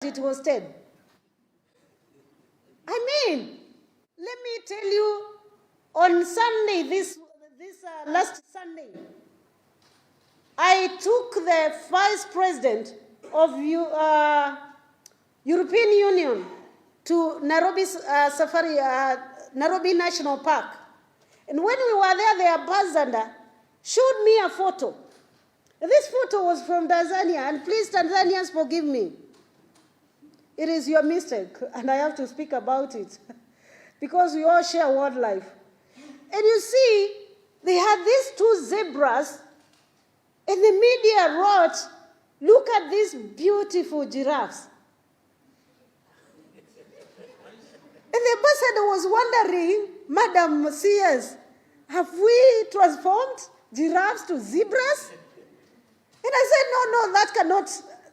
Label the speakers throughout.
Speaker 1: It was 10. I mean, let me tell you, on Sunday, this last Sunday, I took the vice president of European Union to Nairobi Safari, Nairobi National Park. And when we were there, the ambassador showed me a photo. This photo was from Tanzania, and please, Tanzanians, forgive me. It is your mistake, and I have to speak about it because we all share wildlife. And you see, they had these two zebras, and the media wrote, "Look at these beautiful giraffes." And the ambassador was wondering, "Madam CS, have we transformed giraffes to zebras?" And I said, No,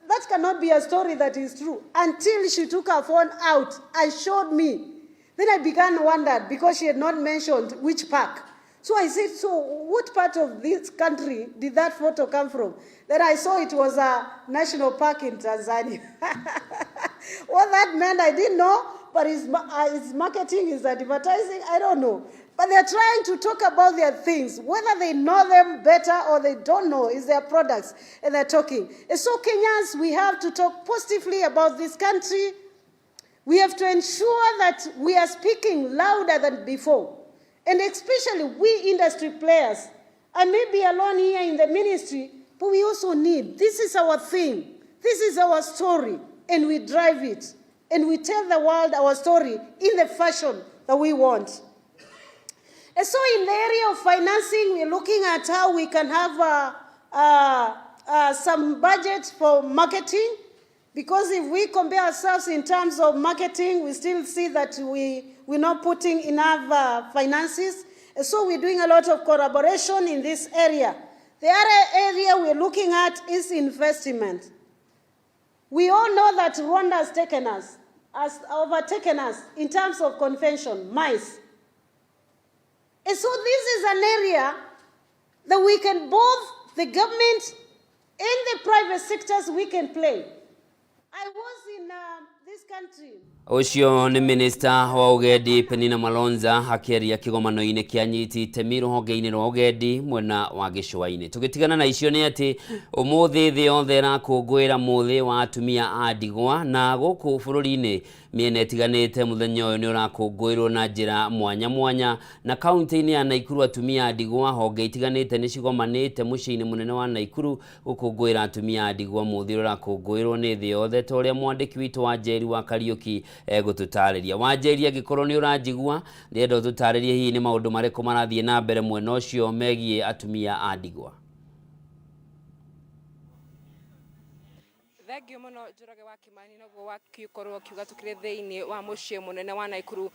Speaker 1: that cannot be a story that is true." Until she took her phone out and showed me. Then I began to wonder because she had not mentioned which park. So I said, "So what part of this country did that photo come from?" Then I saw it was a national park in Tanzania. What that meant, I didn't know, but it's marketing, it's advertising, I don't know. But they're trying to talk about their things, whether they know them better or they don't know, is their products, and they're talking. And so, Kenyans, we have to talk positively about this country. We have to ensure that we are speaking louder than before. And especially we industry players. I may be alone here in the ministry, but we also need, this is our thing, this is our story, and we drive it. And we tell the world our story in the fashion that we want. And so, in the area of financing, we're looking at how we can have some budget for marketing. Because if we compare ourselves in terms of marketing, we still see that we're not putting enough finances. And so we're doing a lot of collaboration in this area. The other area we're looking at is investment. We all know that Rwanda has taken us, has overtaken us in terms of convention, MICE. And so this is an area that we can both, the government and the private sectors, we can play. I was in this country.
Speaker 2: Ũcio nĩ minista wa ũgendi Penina Malonza akĩaria kĩgomano-inĩ kĩa anyiti itemi rũhonge-inĩ rwa ũgendi mwena wa gĩcũa-inĩ. Tũgĩtigana na icio nĩ atĩ ũmũthĩ thĩ yothe ĩrakũngũĩra mũthĩ wa atumia a ndigwa na gũkũ bũrũri-inĩ mĩena ĩtiganĩte mũthenya ũyũ nĩ ũrakũngũĩrwo na njĩra mwanya mwanya na kaunti-inĩ ya Naikuru atumia a ndigwa honge itiganĩte nĩ cigomanĩte mũciĩ-inĩ mũnene wa Naikuru gũkũngũĩra atumia a ndigwa mũthĩ ũrĩa ũrakũngũĩrwo nĩ thĩ yothe ta ũrĩa mwandĩki witũ wa Njeri wa Kariũki egũtũtarĩria. Wanjeri, angĩkorwo nĩ ũranjigua, ndĩrenda ũtũtarĩrie hihi nĩ maũndũ marĩkũ marathiĩ na mbere mwena ũcio megiĩ atumia a ndigwa.
Speaker 3: Thengio muno, Njoroge wa Kimani. Noguo wakorwo ũkiuga tukĩrĩ thĩinĩ wa mũciĩ mũnene wa Naikuru,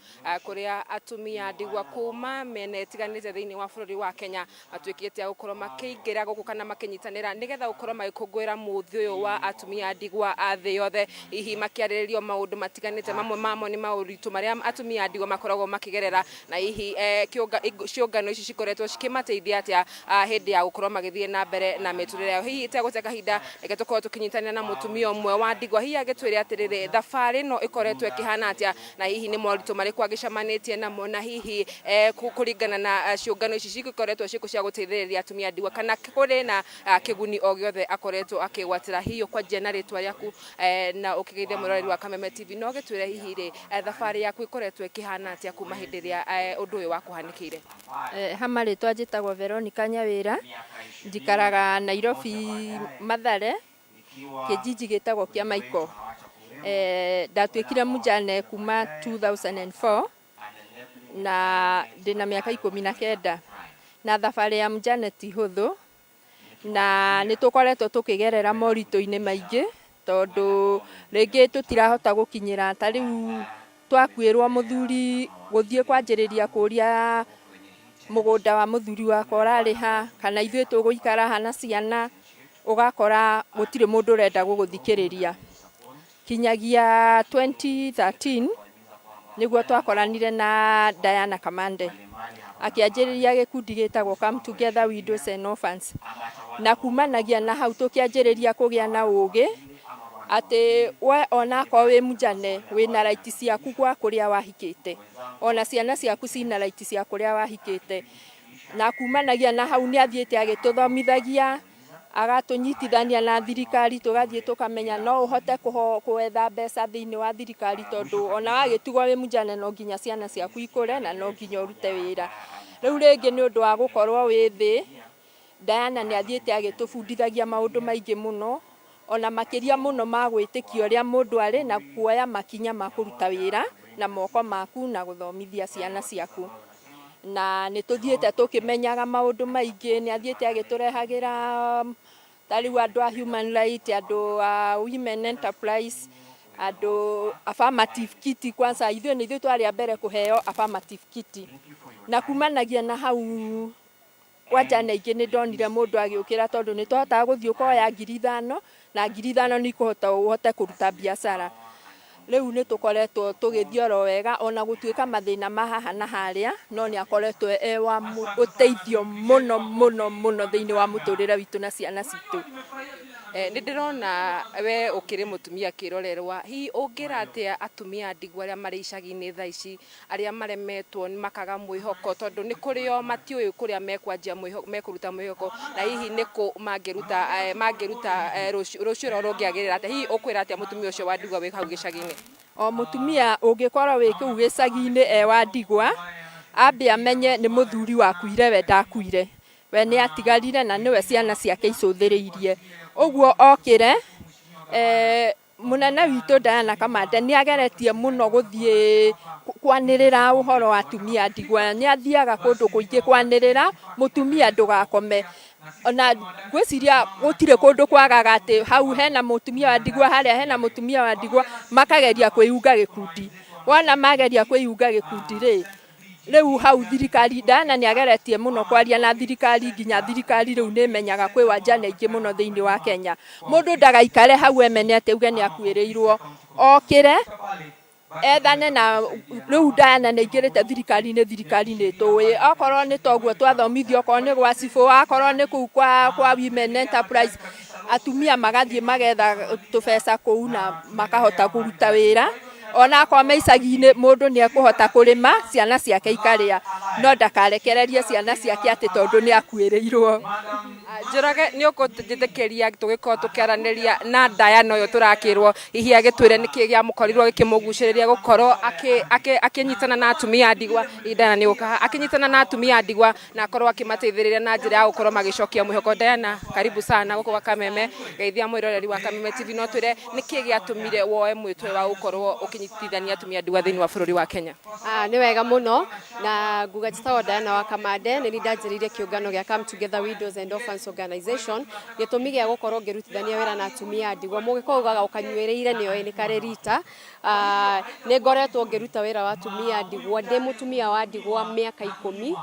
Speaker 3: kũrĩa atumia ndigwa kuma mĩena ĩtiganĩte thĩinĩ wa bũrũri wa Kenya matuĩkĩte a gũkorwo makĩingĩra gũkũ kana makĩnyitanĩra nĩgetha gũkorwo magĩkũngũĩra mũthĩ ũyũ wa atumia ndigwa a thĩ yothe, hihi makĩarĩrĩrio maũndũ matiganĩte. Mamwe mamo nĩ maũritũ marĩa atumia ndigwa makoragwo makĩgerera na hihi ciũngano ici cikoretwo cikĩmateithia atĩa hĩndĩ ya gũkorwo magĩthiĩ na mbere na mĩtũrĩre yao. Hihi itegũte kahinda, reke tũkorwo tũkĩnyitanĩra na mũtumia ũmwe wa ndigwa, hihi agĩtwĩre atĩrĩrĩ, thabarĩ ĩno ĩkoretwo ĩkĩhana atĩa na hihi nĩ moritũ marĩkũ agĩcemanĩtie namo na hihi kũringana na ciũngano ici cigĩkoretwo ciĩkũ cia gũteithĩrĩria atumia ndigwa kana kũrĩ na kĩguni o gĩothe akoretwo akĩgwatĩra. Hihi ũkwanjia na rĩtwa rĩaku na ũkĩgeithia mwĩroreri wa Kameme TV na ũgĩtwĩre hihi rĩ, thabarĩ yaku ĩkoretwo ĩkĩhana atĩa kuma hĩndĩ ĩrĩa ũndũ ũyũ wakũhanĩkĩire?
Speaker 4: Hama rĩtwa njĩtagwo Veronica Nyawĩra, njikaraga Nairobi, Mathare, kĩjiji gĩtagwo kĩa Maiko. Ndatuĩkire mũjane kuma 2004 na ndĩna mĩaka 19, na thabarĩ ya mũjane ti hũthũ na nĩ tũkoretwo tũkĩgerera moritũ-inĩ maingĩ tondũ rĩngĩ tũtirahota gũkinyĩra. Ta rĩu twakuĩrwo mũthuri, gũthiĩ kwanjĩrĩria kũria mũgũnda wa mũthuri wakwa ũrarĩha kana ithuĩ tũgũikara ha na ciana, ũgakora gũtirĩ mũndũ ũrenda gũgũthikĩrĩria. Kinyagia 2013 nĩguo twakoranire na Diana Kamande akĩanjĩrĩria gĩkundi gĩtagwo Come Together Widows and Orphans, na kumanagia na hau tũkĩanjĩrĩria kũgĩa na ũgĩ. Atĩ we onakorwo wĩ mjane, wĩna right ciaku gwa kũrĩa wahikĩte, ona ciana ciaku cina right cia kũrĩa wahikĩte. Na kumanagia na hau, nĩ athiĩte agĩtũthomithagia, agatũnyitithania na thirikari, tũgathiĩ tũkamenya no ũhote gwetha mbeca thĩinĩ wa thirikari, tondũ ona wagĩtigwo wĩ mjane, no nginya ciana ciaku ikũre na no nginya ũrute wĩra. Rĩu rĩngĩ, nĩ ũndũ wa gũkorwo wĩ thĩ, Diana nĩ athiĩte agĩtũbundithagia maũndũ maingĩ mũno, ona makĩria mũno ma gwĩtĩkia ũrĩa mũndũ arĩ na kuoya makinya ma kũruta wĩra na moko maku na gũthomithia ciana ciaku. Na nĩ tũthiĩte tũkĩmenyaga maũndũ maingĩ. Nĩ athiĩte agĩtũrehagĩra ta rĩu andũ a human right, andũ a women enterprise, andũ affirmative kitty. Kwanza ithuĩ nĩ ithuĩ twarĩ a mbere kũheo affirmative kitty, na kumanagia na hau wajane aingĩ nĩ ndonire mũndũ agĩũkĩra, tondũ nĩ twahotaga gũthiĩ ũkoya 5,000, na 5,000 nĩ ikũhota ũhote kũruta biacara. Rĩu nĩ tũkoretwo tũgĩthiĩ oro wega, ona gũtuĩka mathĩna ma haha na harĩa, no nĩ akoretwo e wa ũteithio mũno mũno mũno thĩinĩ wa mũtũrĩre witũ na ciana citũ.
Speaker 3: Nĩ ndĩrona we ũkĩrĩ mũtumia kĩrorerwa. Hihi ũngĩra atĩa atumia ndigwa arĩa marĩ icagi-inĩ thaa ici, arĩa maremetwo nĩ makaga mwĩhoko, tondũ nĩ kũrĩ o matiũĩ kũrĩa mekwanjia mekũruta mwĩhoko, na hihi nĩ kũ mangĩruta rũciũ rwao rũngĩagĩrĩra atĩa? Hihi ũkwĩra atĩa mũtumia ũcio wa ndigwa wĩ hau gĩcagi-inĩ?
Speaker 4: O mũtumia ũngĩkorwo wĩ kũu gĩcagi-inĩ e wa ndigwa, ambe amenye nĩ mũthuri wakuire, we ndakuire, we nĩ atigarire na nĩwe ciana ciake icũthĩrĩirie. Ũguo okĩre. Mũnene witũ Diana Kamande nĩ ageretie mũno gũthiĩ kwanĩrĩra ũhoro wa atumia ndigwa. Nĩ athiaga kũndũ kũingĩ kwanĩrĩra mũtumia ndũgakome. Ona ngwĩciria gũtirĩ kũndũ kwagaga atĩ hau hena mũtumia wa ndigwa, harĩa hena mũtumia wa ndigwa, makageria kwĩyunga gĩkundi. Wona mageria kwĩyunga gĩkundi rĩ, rĩu hau thirikari, Diana nĩ ageretie mũno kwaria na thirikari, nginya thirikari rĩu nĩ ĩmenyaga kwĩ wajane aingĩ mũno thĩinĩ wa Kenya. Mũndũ ndagaikare hau emene atĩ auge nĩ akuĩrĩirwo, okĩre ethane na rĩu Diana nĩ aingĩrĩte thirikari-inĩ, thirikari nĩ tũĩ okorwo nĩ toguo twathomithio, okorwo nĩ gwa cibũ, akorwo nĩ kũu kwa women enterprise, atumia magathiĩ magetha tũbeca kũu na makahota kũruta wĩra. Ona akorwo me icagi-inĩ, mũndũ nĩ ekũhota kũrĩma ciana ciake ikarĩa, no ndakarekererie ciana ciake atĩ tondũ nĩ akuĩrĩirwo.
Speaker 3: Njoroge, nĩ ũkũnjĩtĩkĩria tũgĩkorwo tũkĩaranĩria na Diana ũyũ tũrakĩrwo, hihi agĩtwĩre nĩkĩ gĩamũkorirwo gĩkĩmũgucĩrĩria gũkorwo akĩnyitana na atumia ndigwa. Hihi Diana nĩ ũka akĩnyitana na atumia ndigwa na akorwo akĩmateithĩrĩria na njĩra ya gũkorwo magĩcokia mwĩhoko? Diana, karibu sana gũkũ gwa Kameme. Geithia mwĩroreri wa Kameme TV. No twĩre nĩkĩ gĩatũmire woe mwĩtwe wa gũkorwo ũkĩnyitithania atumia ndigwa thĩinĩ wa bũrũri wa Kenya?
Speaker 5: Nĩ wega mũno, na nguga njĩtagwo Diana wa Kamande. Nĩ niĩ ndanjĩrĩirie kĩũngano gĩa Come Together Widows and Orphans Organization. Gĩtũmi gĩa gũkorwo ngĩrutithania wĩra na atumia a ndigwa, mũgĩkũyũ ugaga ũkanyuĩrĩire nĩoĩ nĩ karĩ rita. Nĩ ngoretwo ngĩruta wĩra wa atumia a ndigwa ndĩ mũtumia wa ndigwa mĩaka 10.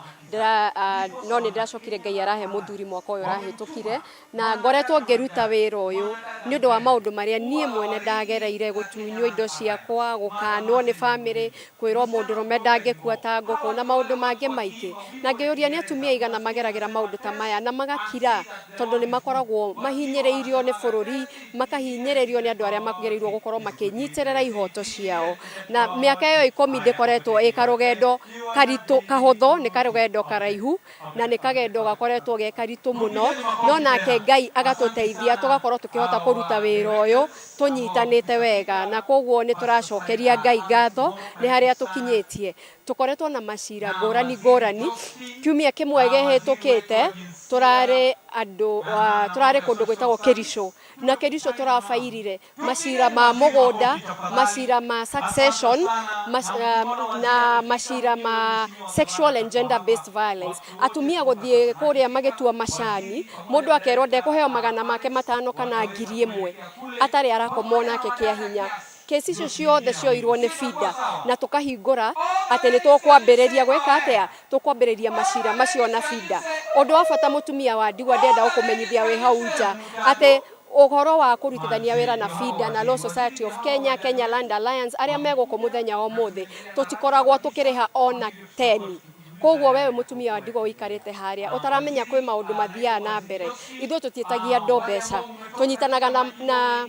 Speaker 5: No nĩ ndĩracokire Ngai arahe mũthuri mwaka ũyũ ũrahĩtũkire, na ngoretwo ngĩruta wĩra ũyũ nĩ ũndũ wa maũndũ marĩa niĩ mwene ndagereire: gũtunywo indo ciakwa, gũkanwo nĩ bamĩrĩ, kwĩrwo mũndũrũme ndangĩkua ta ngũkũ, na maũndũ mangĩ maingĩ. Na ngĩyũria nĩ atumia aigana mageragĩra maũndũ ta maya na magakira, tondũ nĩ makoragwo mahinyĩrĩirio nĩ bũrũri, makahinyĩrĩrio nĩ andũ arĩa magĩrĩirwo gũkorwo makĩnyitĩrĩra ihoto ciao. Na mĩaka ĩyo 10 ndĩkoretwo ĩ karũgendo karitũ kahũthũ, nĩ karũgendo karaihu na nĩ kagendo gakoretwo ge karitũ mũno, no nake Ngai agatũteithia tũgakorwo tũkĩhota kũruta wĩra ũyũ tũnyitanĩte wega. Na koguo nĩ tũracokeria Ngai ngatho nĩ harĩa tũkinyĩtie. Tũkoretwo na macira ngũrani ngũrani. Kiumia kĩmwe gĩhĩtũkĩte tũrarĩ andũ tũrarĩ kũndũ gwĩtagwo Kericho, na Kericho tũrabairire macira ma mũgũnda, macira ma succession, na macira ma sexual and gender based violence. Atumia gũthiĩ kũrĩa magĩtua macani, mũndũ akerwo ndekũheo 500 kana 1000 atarĩ arakomwo nake kĩa hinya. Kesi icio ciothe cioirwo nĩ FIDA, na tũkahingũra atĩ nĩ tũkwambĩrĩria gwĩka atĩa, tũkwambĩrĩria macira macio na FIDA. Ũndũ wa bata, mũtumia wa ndigwa, ndĩrenda gũkũmenyithia wĩ hau nja atĩ ũhoro wa kũrutithania wĩra na FIDA na Law Society of Kenya, Kenya Land Alliance, arĩa me gũkũ mũthenya wa ũmũthĩ, tũtikoragwo tũkĩrĩha ona teni. Koguo wewe mũtumia wa ndigwa ũikarĩte harĩa ũtaramenya kwĩ maũndũ mathiaga na mbere, ithuĩ tũtiĩtagia andũ mbeca, tũnyitanaga na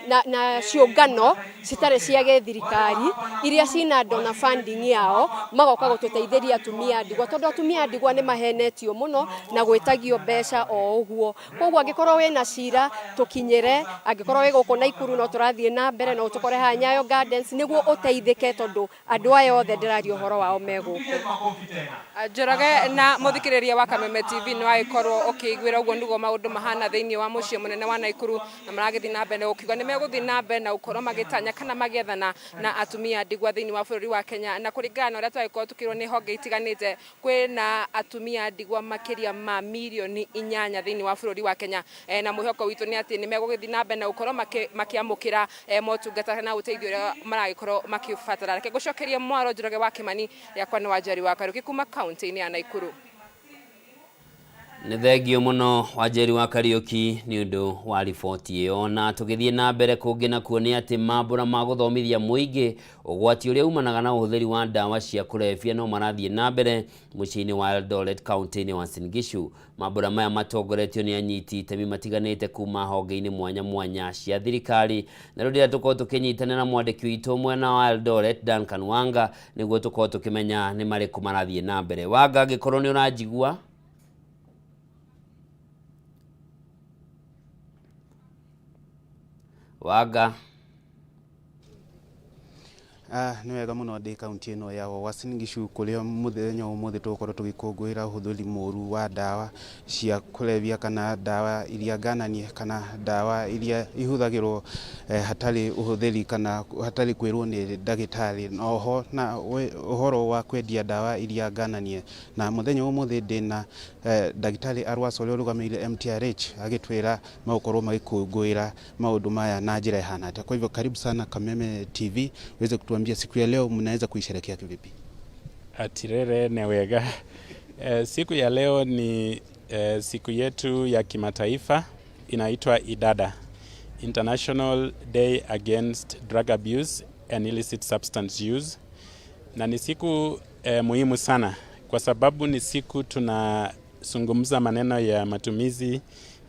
Speaker 5: na ciũngano citarĩ cia gĩthirikari iria cina donor funding yao magoka gũtũteithĩria atumia a ndigwa, tondũ atumia a ndigwa nĩ mahenetio mũno na gwĩtagio mbeca o ũguo. Koguo angĩkorwo wĩna cira tũkinyĩre, angĩkorwo wĩ gũkũ Naikuru no tũrathiĩ na mbere, no ũtũkore haha Nyayo Gardens nĩguo ũteithĩke, tondũ andũ aya othe ndĩraria ũhoro wao me gũkũ.
Speaker 3: Njoroge na muthikiriria wa Kameme TV nĩ wagĩkorwo ũkĩiguĩra ũguo nĩguo maũndũ mahana thĩinĩ wa mũciĩ mũnene wa Naikuru, na maragĩthiĩ na mbere gũkiuga nĩ megũthiĩ na mbere na gũkorwo magĩtanya kana magĩethana na atumia ndigwa thĩinĩ wa bũrũri wa Kenya. Na kũringana na ũrĩa twagĩkorwo tũkĩrwo nĩ honge itiganĩte, kwĩna atumia ndigwa makĩria ma mirioni 8 thĩinĩ wa bũrũri wa Kenya, na mwĩhoko witũ nĩ atĩ nĩ megũgĩthiĩ na mbere na gũkorwo makĩamũkĩra motungata na ũteithio ũrĩa maragĩkorwo makĩbatara. Reke ngũcokerie mwaro Njoroge wa Kĩmani, yakwa nĩ Wanjeri wa Kariũki kuma kaunti-inĩ ya Naikuru.
Speaker 2: Nĩ thengio mũno Wanjeri wa Kariũki nĩ ũndũ wa riboti ĩyo. Na tũgĩthiĩ na mbere kũngĩ nakuo nĩ atĩ mambũra ma gũthomithia mũingĩ ũgwati ũrĩa umanaga na ũhũthĩri wa ndawa cia kũrebia no marathiĩ na mbere mũciĩ-inĩ wa Eldoret, kaunti-inĩ wa Uasin Gishu. Mambũra maya matongoretio nĩ anyiti itemi matiganĩte kuma honge-inĩ mwanya mwanya cia thirikari. Na rĩu rĩrĩa tũkorwo tũkĩnyitanĩra na mwandĩki witũ mwena wa Eldoret, Duncan Wanga, nĩguo tũkorwo tũkĩmenya nĩ marĩkũ marathiĩ na mbere. Wanga, angĩkorwo nĩ ũranjigua. Wanga.
Speaker 6: Nĩ wega mũno, ndĩ kaunti ĩno ya Uasin Gishu kũrĩa mũthenya ũmũthĩ tũgũkorwo tũgĩkũngũĩra ũhũthĩri mũru wa ndawa cia kũrebia kana ndawa iria ngananie kana ndawa iria ihũthagĩrwo hatarĩ ũhũthĩri kana hatarĩ kwĩrwo nĩ ndagĩtarĩ, na oho na ũhoro wa kwendia ndawa iria ngananie. Na mũthenya ũmũthĩ ndĩna ndagĩtarĩ Arwaso ũrĩa ũrũgamĩrĩire MTRH agĩtwĩra megũkorwo magĩkũngũĩra maũndũ maya na njĩra ĩhana atĩa. Kwa hivyo karibu sana Kameme TV uweze kutuambia siku ya leo mnaweza kuisherehekea kivipi?
Speaker 7: Atirere ne wega. Siku ya leo ni siku yetu ya kimataifa inaitwa IDADA, International Day Against Drug Abuse and Illicit Substance Use, na ni siku muhimu sana kwa sababu ni siku tunazungumza maneno ya matumizi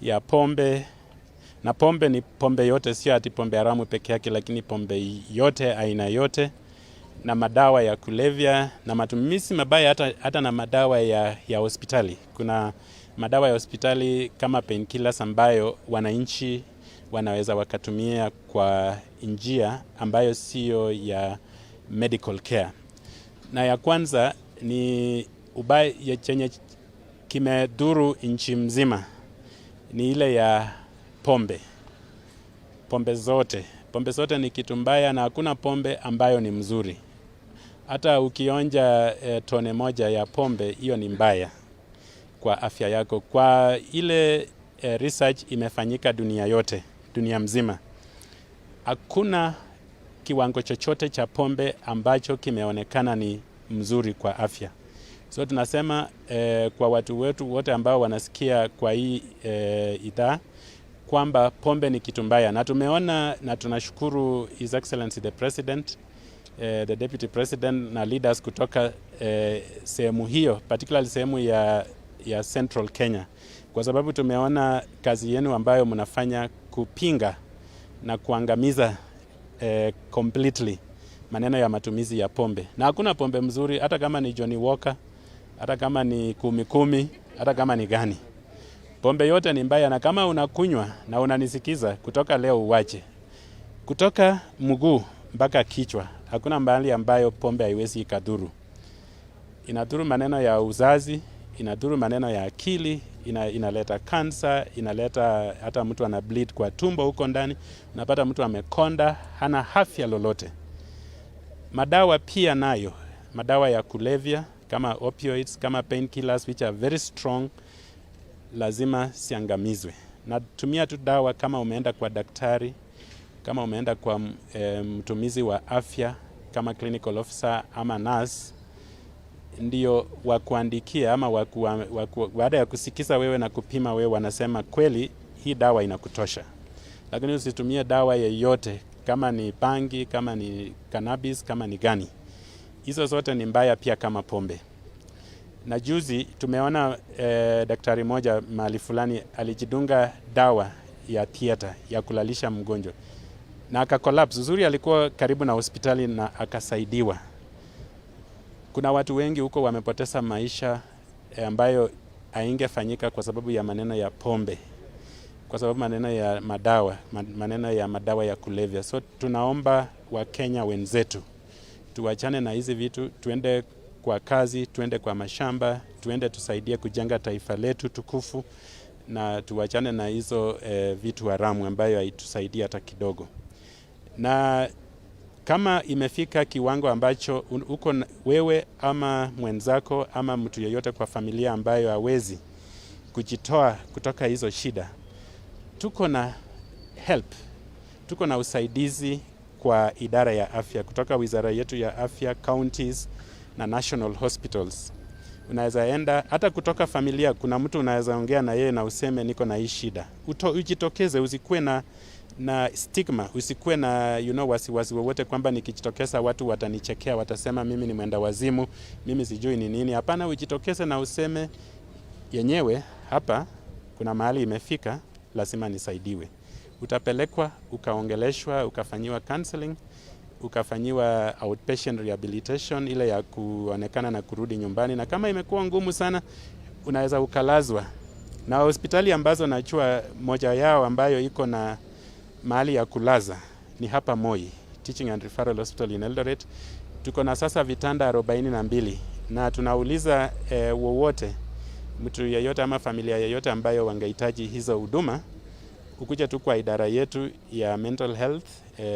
Speaker 7: ya pombe, na pombe ni pombe yote, sio ati pombe haramu peke yake, lakini pombe yote aina yote, na madawa ya kulevya na matumizi mabaya hata na madawa ya hospitali. Kuna madawa ya hospitali kama painkillers ambayo wananchi wanaweza wakatumia kwa njia ambayo sio ya medical care. Na ya kwanza ni ubaya chenye kimedhuru nchi mzima ni ile ya pombe. Pombe zote. Pombe zote ni kitu mbaya na hakuna pombe ambayo ni mzuri. Hata ukionja tone moja ya pombe, hiyo ni mbaya kwa afya yako. Kwa ile research imefanyika dunia yote, dunia mzima, hakuna kiwango chochote cha pombe ambacho kimeonekana ni mzuri kwa afya. So tunasema kwa watu wetu wote ambao wanasikia kwa hii idhaa kwamba pombe ni kitu mbaya, na tumeona na tunashukuru His Excellency the President, the Deputy President na leaders kutoka sehemu hiyo, particularly sehemu ya Central Kenya, kwa sababu tumeona kazi yenu ambayo mnafanya kupinga na kuangamiza completely maneno ya matumizi ya pombe. Na hakuna pombe mzuri, hata kama ni Johnnie Walker, hata kama ni kumi kumi, hata kama ni gani. Pombe yote ni mbaya, na kama unakunywa na unanisikiza, kutoka leo uwache. Kutoka mguu mpaka kichwa, hakuna mahali ambayo pombe haiwezi ikadhuru. Inadhuru maneno ya uzazi, inadhuru maneno ya akili, inaleta kansa, inaleta hata mtu ana bleed kwa tumbo huko ndani, unapata mtu amekonda, hana afya lolote. Madawa pia nayo, madawa ya kulevya kama opioids, kama painkillers which are very strong, lazima siangamizwe. Na tumia tu dawa kama umeenda kwa daktari, kama umeenda kwa mtumizi wa afya kama clinical officer ama nurse, ndio wakuandikia ama baada ya kusikiza wewe na kupima wewe, wanasema kweli hii dawa inakutosha. Lakini usitumie dawa yeyote, kama ni bangi, kama ni cannabis, kama ni gani. Hizo zote ni mbaya pia kama pombe. Na juzi tumeona daktari moja mahali fulani alijidunga dawa ya theater ya kulalisha mgonjwa. na aka collapse. Uzuri alikuwa karibu na hospitali na akasaidiwa. Kuna watu wengi huko wamepoteza maisha ambayo haingefanyika kwa sababu ya maneno ya pombe, kwa sababu maneno ya madawa, maneno ya madawa ya kulevya. So tunaomba Wakenya wenzetu tuachane na hizi vitu, tuende kwa kazi, tuende kwa mashamba, tuende tusaidie kujenga taifa letu tukufu, na tuachane na hizo vitu haramu ambayo haitusaidii hata kidogo. Na kama imefika kiwango ambacho uko wewe ama mwenzako ama mtu yeyote kwa familia ambayo hawezi kujitoa kutoka hizo shida, tuko na help, tuko na usaidizi kwa idara ya afya kutoka wizara yetu ya afya, counties na national hospitals. Unaweza enda hata kutoka familia, kuna mtu unaweza ongea na yeye na useme niko na hii shida. Ujitokeze, usikuwe na stigma, usikuwe na wasiwasi wowote kwamba nikijitokeza watu watanichekea, watasema mimi ni mwenda wazimu, mimi sijui ni nini. Hapana, ujitokeze na useme yenyewe hapa kuna mahali imefika, lazima nisaidiwe. Utapelekwa, ukaongeleshwa, ukafanyiwa counseling, ukafanyiwa outpatient rehabilitation ile ya kuonekana na kurudi nyumbani, na kama imekuwa ngumu sana unaweza ukalazwa. Na hospitali ambazo najua moja yao ambayo iko na mahali ya kulaza ni hapa Moi Teaching and Referral Hospital in Eldoret. Tuko na sasa vitanda 42 na tunauliza wowote, mtu yeyote ama familia yeyote ambayo wangehitaji hizo huduma, ukuja tu kwa idara yetu ya mental health,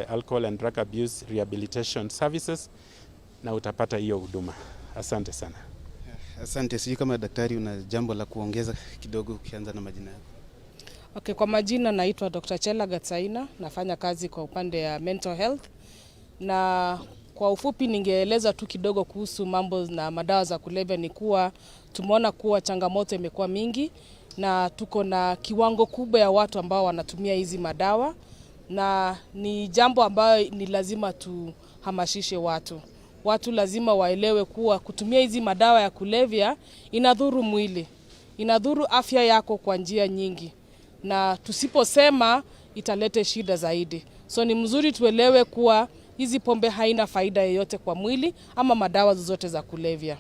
Speaker 7: alcohol and drug abuse rehabilitation services na utapata hiyo huduma. Asante sana.
Speaker 6: Asante. Sijui kama daktari una jambo la kuongeza kidogo, ukianza na majina yako.
Speaker 8: Okay, kwa majina naitwa Dr. Chela Gatsaina, nafanya kazi kwa upande ya mental health, na kwa ufupi ningeeleza tu kidogo kuhusu mambo na madawa za kulevya ni kuwa tumeona kuwa changamoto imekuwa mingi na tuko na kiwango kubwa ya watu ambao wanatumia hizi madawa, na ni jambo ambayo ni lazima tuhamasishe watu. Watu lazima waelewe kuwa kutumia hizi madawa ya kulevya inadhuru mwili, inadhuru afya yako kwa njia nyingi, na tusiposema italete shida zaidi. So ni mzuri tuelewe kuwa hizi pombe haina faida yoyote kwa mwili ama madawa zozote za kulevya.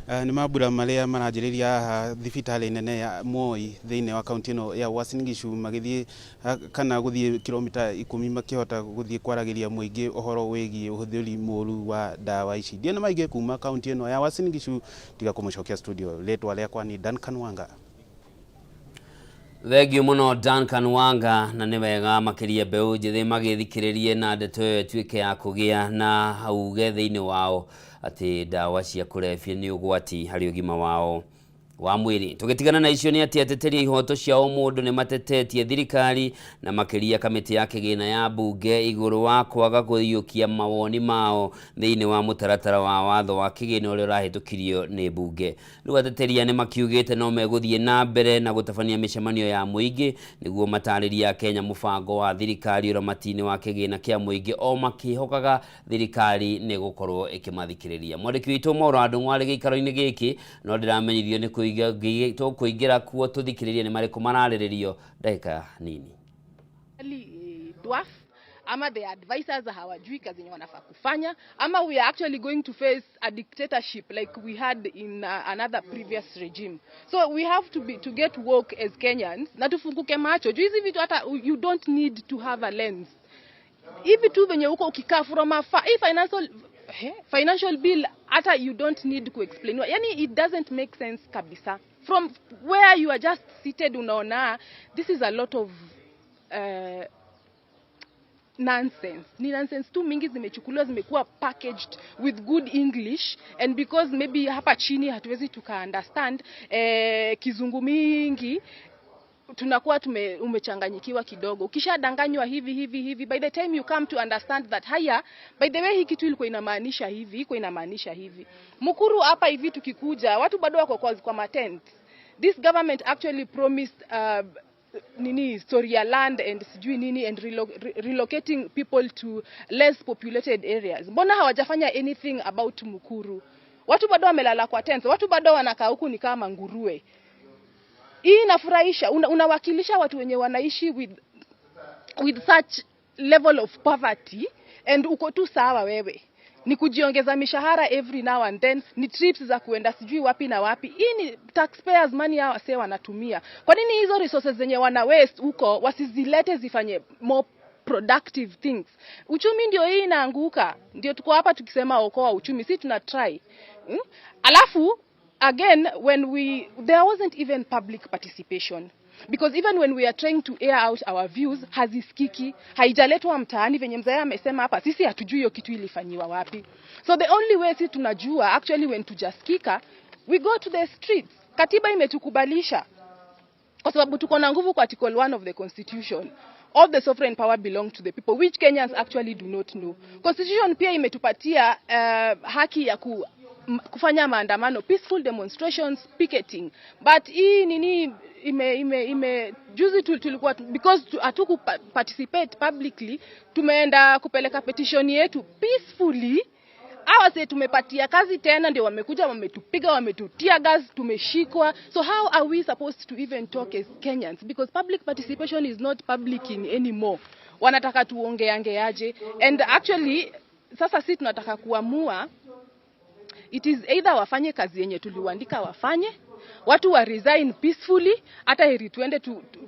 Speaker 6: Nĩ mambura marĩa maranjĩrĩria haha thibitarĩ nene ya Moi thĩinĩ wa kaunti ĩno ya Uasin Gishu, magĩthiĩ kana gũthiĩ kilomita 10 makĩhota gũthiĩ kwaragĩria mũingĩ ũhoro wĩgiĩ ũhũthĩri mũru wa ndawa ici. Ndiĩ na maingĩ kuma kaunti ĩno ya Uasin Gishu, tiga kũmũcokia studio. Rĩtwa rĩakwa ni Duncan Wanga.
Speaker 2: Thengiũ mũno, Duncan Wanga, na nĩ wega makĩria mbeũ njĩthĩ magĩthikĩrĩrie na ndeto ĩyo ĩtuĩke ya kũgĩa na uge thĩinĩ wao atĩ ndawa cia kũrebia nĩ ũgwati harĩ ũgima wao wa mwĩrĩ. Tũgĩtigana na icio nĩ atĩ ateteri a ihoto cia ũmũndũ nĩ matetetie thirikari na makĩria kamĩtĩ ya kĩgĩna ya mbunge igũrũ wa kwaga kũiyũkia mawoni mao thĩinĩ wa mũtaratara wa watho wa kĩgĩna ũrĩa ũrahĩtũkirio nĩ mbunge. Rĩu ateteria nĩ makiugĩte no megũthiĩ na mbere na gũtabania mĩcemanio ya mũingĩ nĩguo matarĩrie Akenya mũbango wa thirikari ũramati-inĩ wa kĩgĩna kĩa mũingĩ, o makĩhokaga thirikari nĩ gũkorwo ĩkĩmathikĩrĩria. Mwandĩki witũ Maura Ndung'u arĩ gĩikaro-inĩ gĩkĩ, no ndĩramenyithio nĩ tũkũingĩra kuo tũthikĩrĩrie nĩ marĩkũ mararĩrĩrio ndagĩka nini.
Speaker 9: Dwarf ama the advisors hawajui kazi yenye wanafaa kufanya, ama we are actually going to face a dictatorship like we had in another previous regime. So we have to get woke as Kenyans na tufunguke macho juu hizi vitu hata you don't need to have a lens. Hivi tu venye uko ukikaa from afar, hii financial bill hata you don't need ku explain, yani it doesn't make sense kabisa. From where you are just seated unaona this is a lot of nonsense. Ni nonsense tu mingi zimechukuliwa, zimekuwa packaged with good English, and because maybe hapa chini hatuwezi tuka understand kizungu mingi, tunakuwa umechanganyikiwa kidogo. Ukishadanganywa hivi hivi hivi, by the time you come to understand that haya, by the way, hii kitu ilikuwa inamaanisha hivi, iko inamaanisha hivi. Mukuru hapa hivi tukikuja, watu bado wako kwa matent. This government actually promised nini, story ya land and sijui nini and relocating people to less populated areas. Mbona hawajafanya anything about Mukuru? Watu bado wamelala kwa tents, watu bado wanakaa huku ni kama nguruwe. Hii inafurahisha? Unawakilisha watu wenye wanaishi with With such level of poverty and uko tu sawa wewe ni kujiongeza mishahara every now and then, ni trips za kuenda sijui wapi na wapi. Hii ni taxpayers money hao wasee wanatumia. Kwa nini hizo resources zenye wana waste huko wasizilete zifanye more productive things? Uchumi ndio hii inaanguka, ndio tuko hapa tukisema okoa uchumi, si tuna try? Alafu again, when we there wasn't even public participation, because even when we are trying to air out our views, hazisikiki, haijaletwa mtaani. Venye mzee amesema hapa, sisi hatujui hiyo kitu ilifanyiwa wapi. So the only way si tunajua actually when tujasikika, we go to the streets. Katiba imetukubalisha kwa sababu tuko na nguvu kwa Article 1 of the Constitution. All the sovereign power belong to the people, which Kenyans actually do not know. Constitution pia imetupatia haki ya kufanya maandamano, peaceful demonstrations, picketing. But hii nini ime juzi tulikuwa, because hatuku participate publicly, tumeenda kupeleka petition yetu peacefully. Hawa sasa tumepatia kazi tena ndio wamekuja wametupiga, wametutia gas, tumeshikwa. So how are we supposed to even talk as Kenyans? Because public participation is not public in anymore. Wanataka tuongeangeaje? And actually sasa si tunataka kuamua, it is either wafanye kazi yenye tuliwaandika wafanye, watu wa resign peacefully, hata heri tuende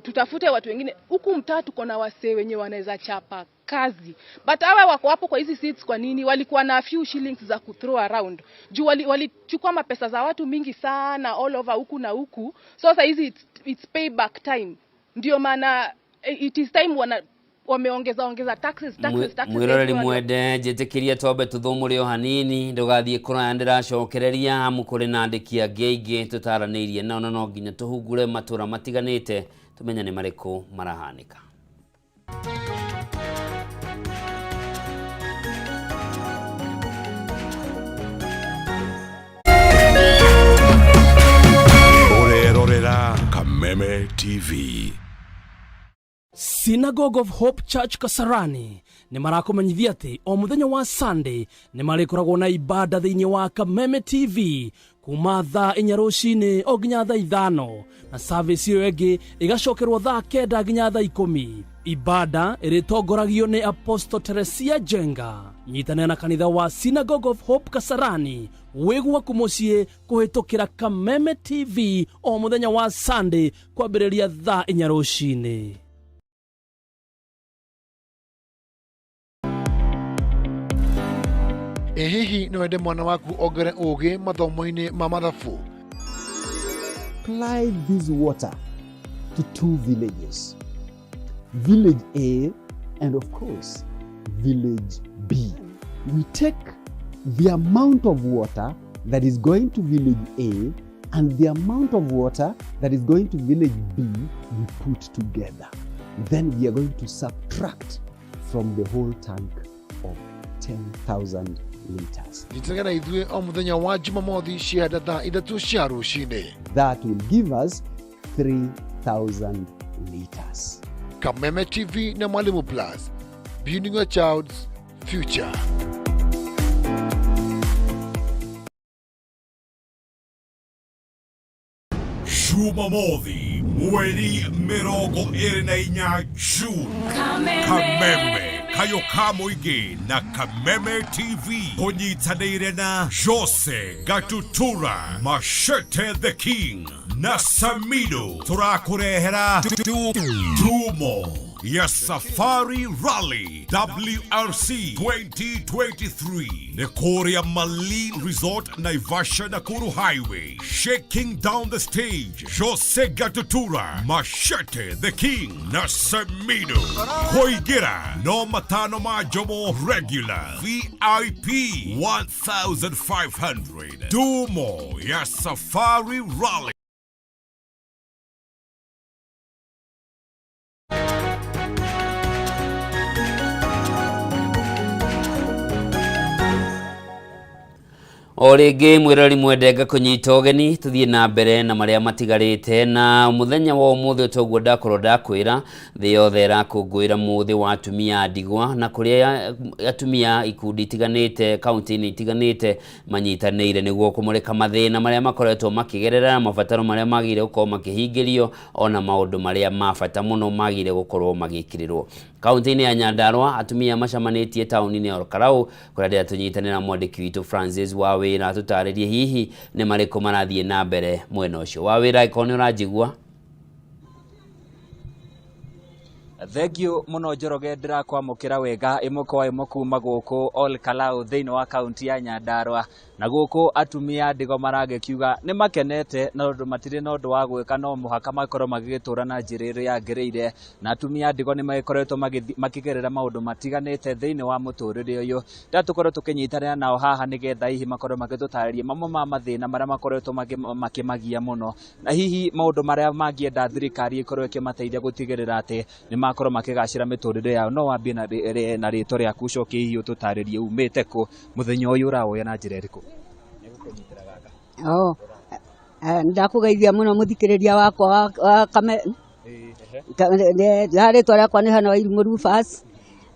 Speaker 9: tutafute watu wengine. Huku mtaa tuko na wasee wenye wanaweza chapa kazi, but hawa wako hapo kwa hizi seats kwa nini? Walikuwa na few shillings za kuthrow around juu walichukua mapesa za watu mingi sana all over huku na huku. So sasa hizi it's payback time, ndio maana it is time wana wameongeza ongeza taxes, taxes, taxes
Speaker 2: Mwiroreri
Speaker 9: everyone.
Speaker 2: Mwende, njĩtĩkĩria twambe tũthũmũre o hanini, ndũgathiĩ kũraya, ndĩracokereria amu kũrĩ na andĩki angĩ aingĩ tũtaranĩirie nao na no nginya tũhungure matũra matiganĩte tũmenye nĩ marĩkũ marahanĩka.
Speaker 10: Ũrerorera Kameme TV.
Speaker 11: Synagogue of Hope Church Kasarani nĩ marakũmenyithia atĩ o mũthenya wa Sunday nĩ marĩkoragwo na ibada thĩinĩ wa Kameme TV kuma thaa 4 rũcinĩ o nginya thaa 5, na service ĩyo ĩngĩ ĩgacokerwo thaa 9 nginya thaa 10. Ibada ĩrĩtongoragio nĩ Apostle Teresia Jenga. Nyitanĩra na kanitha wa Synagogue of Hope Kasarani wĩ gwaku mũciĩ kũhĩtũkĩra Kameme TV o mũthenya wa Sunday kwambĩrĩria thaa 4 rũcinĩ.
Speaker 12: Ĩ hihi nĩ wende mwana waku ongere ũgĩ mathomo-inĩ ma mathabu?
Speaker 13: Supply this water to two villages, Village A and, of course, Village B. We take the amount of water that is going to Village A and the amount of water that is going to Village B, we put together. Then we are going to subtract from the whole tank of 10,000 liters.
Speaker 12: Nyitanĩra na ithuĩ o mũthenya wa Jumamothi cianda thaa 3 cia rũcinĩ.
Speaker 13: That will give us 3,000 liters.
Speaker 12: Kameme TV na Mwalimu Plus, building your child's future.
Speaker 10: Jumamothi mweri 24 June, Kameme kayo ka mũingĩ na Kameme TV kũnyitanĩire na Jose Gatutura, Machete the King na Samido, tũrakũrehera Dumo ya Safari Rally WRC 2023 nĩ kũrĩa Malin Resort, Naivasha, Nakuru Highway. Shaking down the stage, Jose Gatutura, Machete the King na Samido. Kũingĩra no matano ma njomo regular, VIP 1500. Dumo ya Safari Rally.
Speaker 2: O rĩngĩ mwĩrori mwende, ngakũnyita ũgeni tũthiĩ na mbere na marĩa matigarĩte na mũthenya wa ũmũthĩ. Toguo ndakorwo ndakwĩra, thĩ yothe ĩrakũngũĩra mũthĩ wa atumia a ndigwa, na kũrĩa atumia ikundi itiganĩte kaunti-inĩ itiganĩte manyitanĩire nĩguo kũmũrĩka mathĩna marĩa makoretwo makĩgerera na mabataro marĩa magĩrĩire gũkorwo makĩhingĩrio, ona maũndũ marĩa ma bata mũno magĩrĩire gũkorwo magĩkĩrĩrwo. Kaunti-inĩ ya Nyandarua atumia macamanĩtie taũni-inĩ ya Olkalau kũrĩa ndĩra tũnyitanĩra mwandĩki witũ Francis Wawĩra tũtarĩrie hihi nĩ marĩkũ marathiĩ na mbere mwena ũcio. Wawĩra, angĩkorwo nĩ ũranjigua.
Speaker 14: Thengiũ mũno Njoroge, ndĩrakwamũkĩra wega ĩmwe kwa ĩmwe kuma gũkũ Ol Kalou thĩinĩ wa kaunti ya Nyandarua. Na gũkũ atumia ndigo maragĩkiuga nĩ makenete na ũndũ matirĩ na ũndũ wa gwĩka, no mũhaka makorwo magĩgĩtũra na njĩra ĩrĩa yagĩrĩire. Na atumia ndigo nĩ magĩkoretwo makĩgerera maũndũ matiganĩte thĩinĩ wa mũtũrĩre ũyũ. Rĩrĩa tũkorwo tũkĩnyitanĩra nao haha nĩgetha hihi makorwo magĩtũtarĩria mamwe ma mathĩna marĩa makoretwo makĩmagia mũno, na hihi maũndũ marĩa mangĩenda thirikari ĩkorwo ĩkĩmateithia gũtigĩrĩra atĩ nĩ makorwo makĩgacĩra mĩtũrĩre yao. No wambie na rĩtwa rĩaku, ũcoke hihi ũtũtarĩrie umĩte kũ, mũthenya ũyũ ũrawoya na njĩra ĩrĩkũ?
Speaker 15: Oh, ndakũgeithia mũno mũthikĩrĩria wakwa wa kame rĩtwa rĩakwa nĩ Hana Wairimũ Rufus,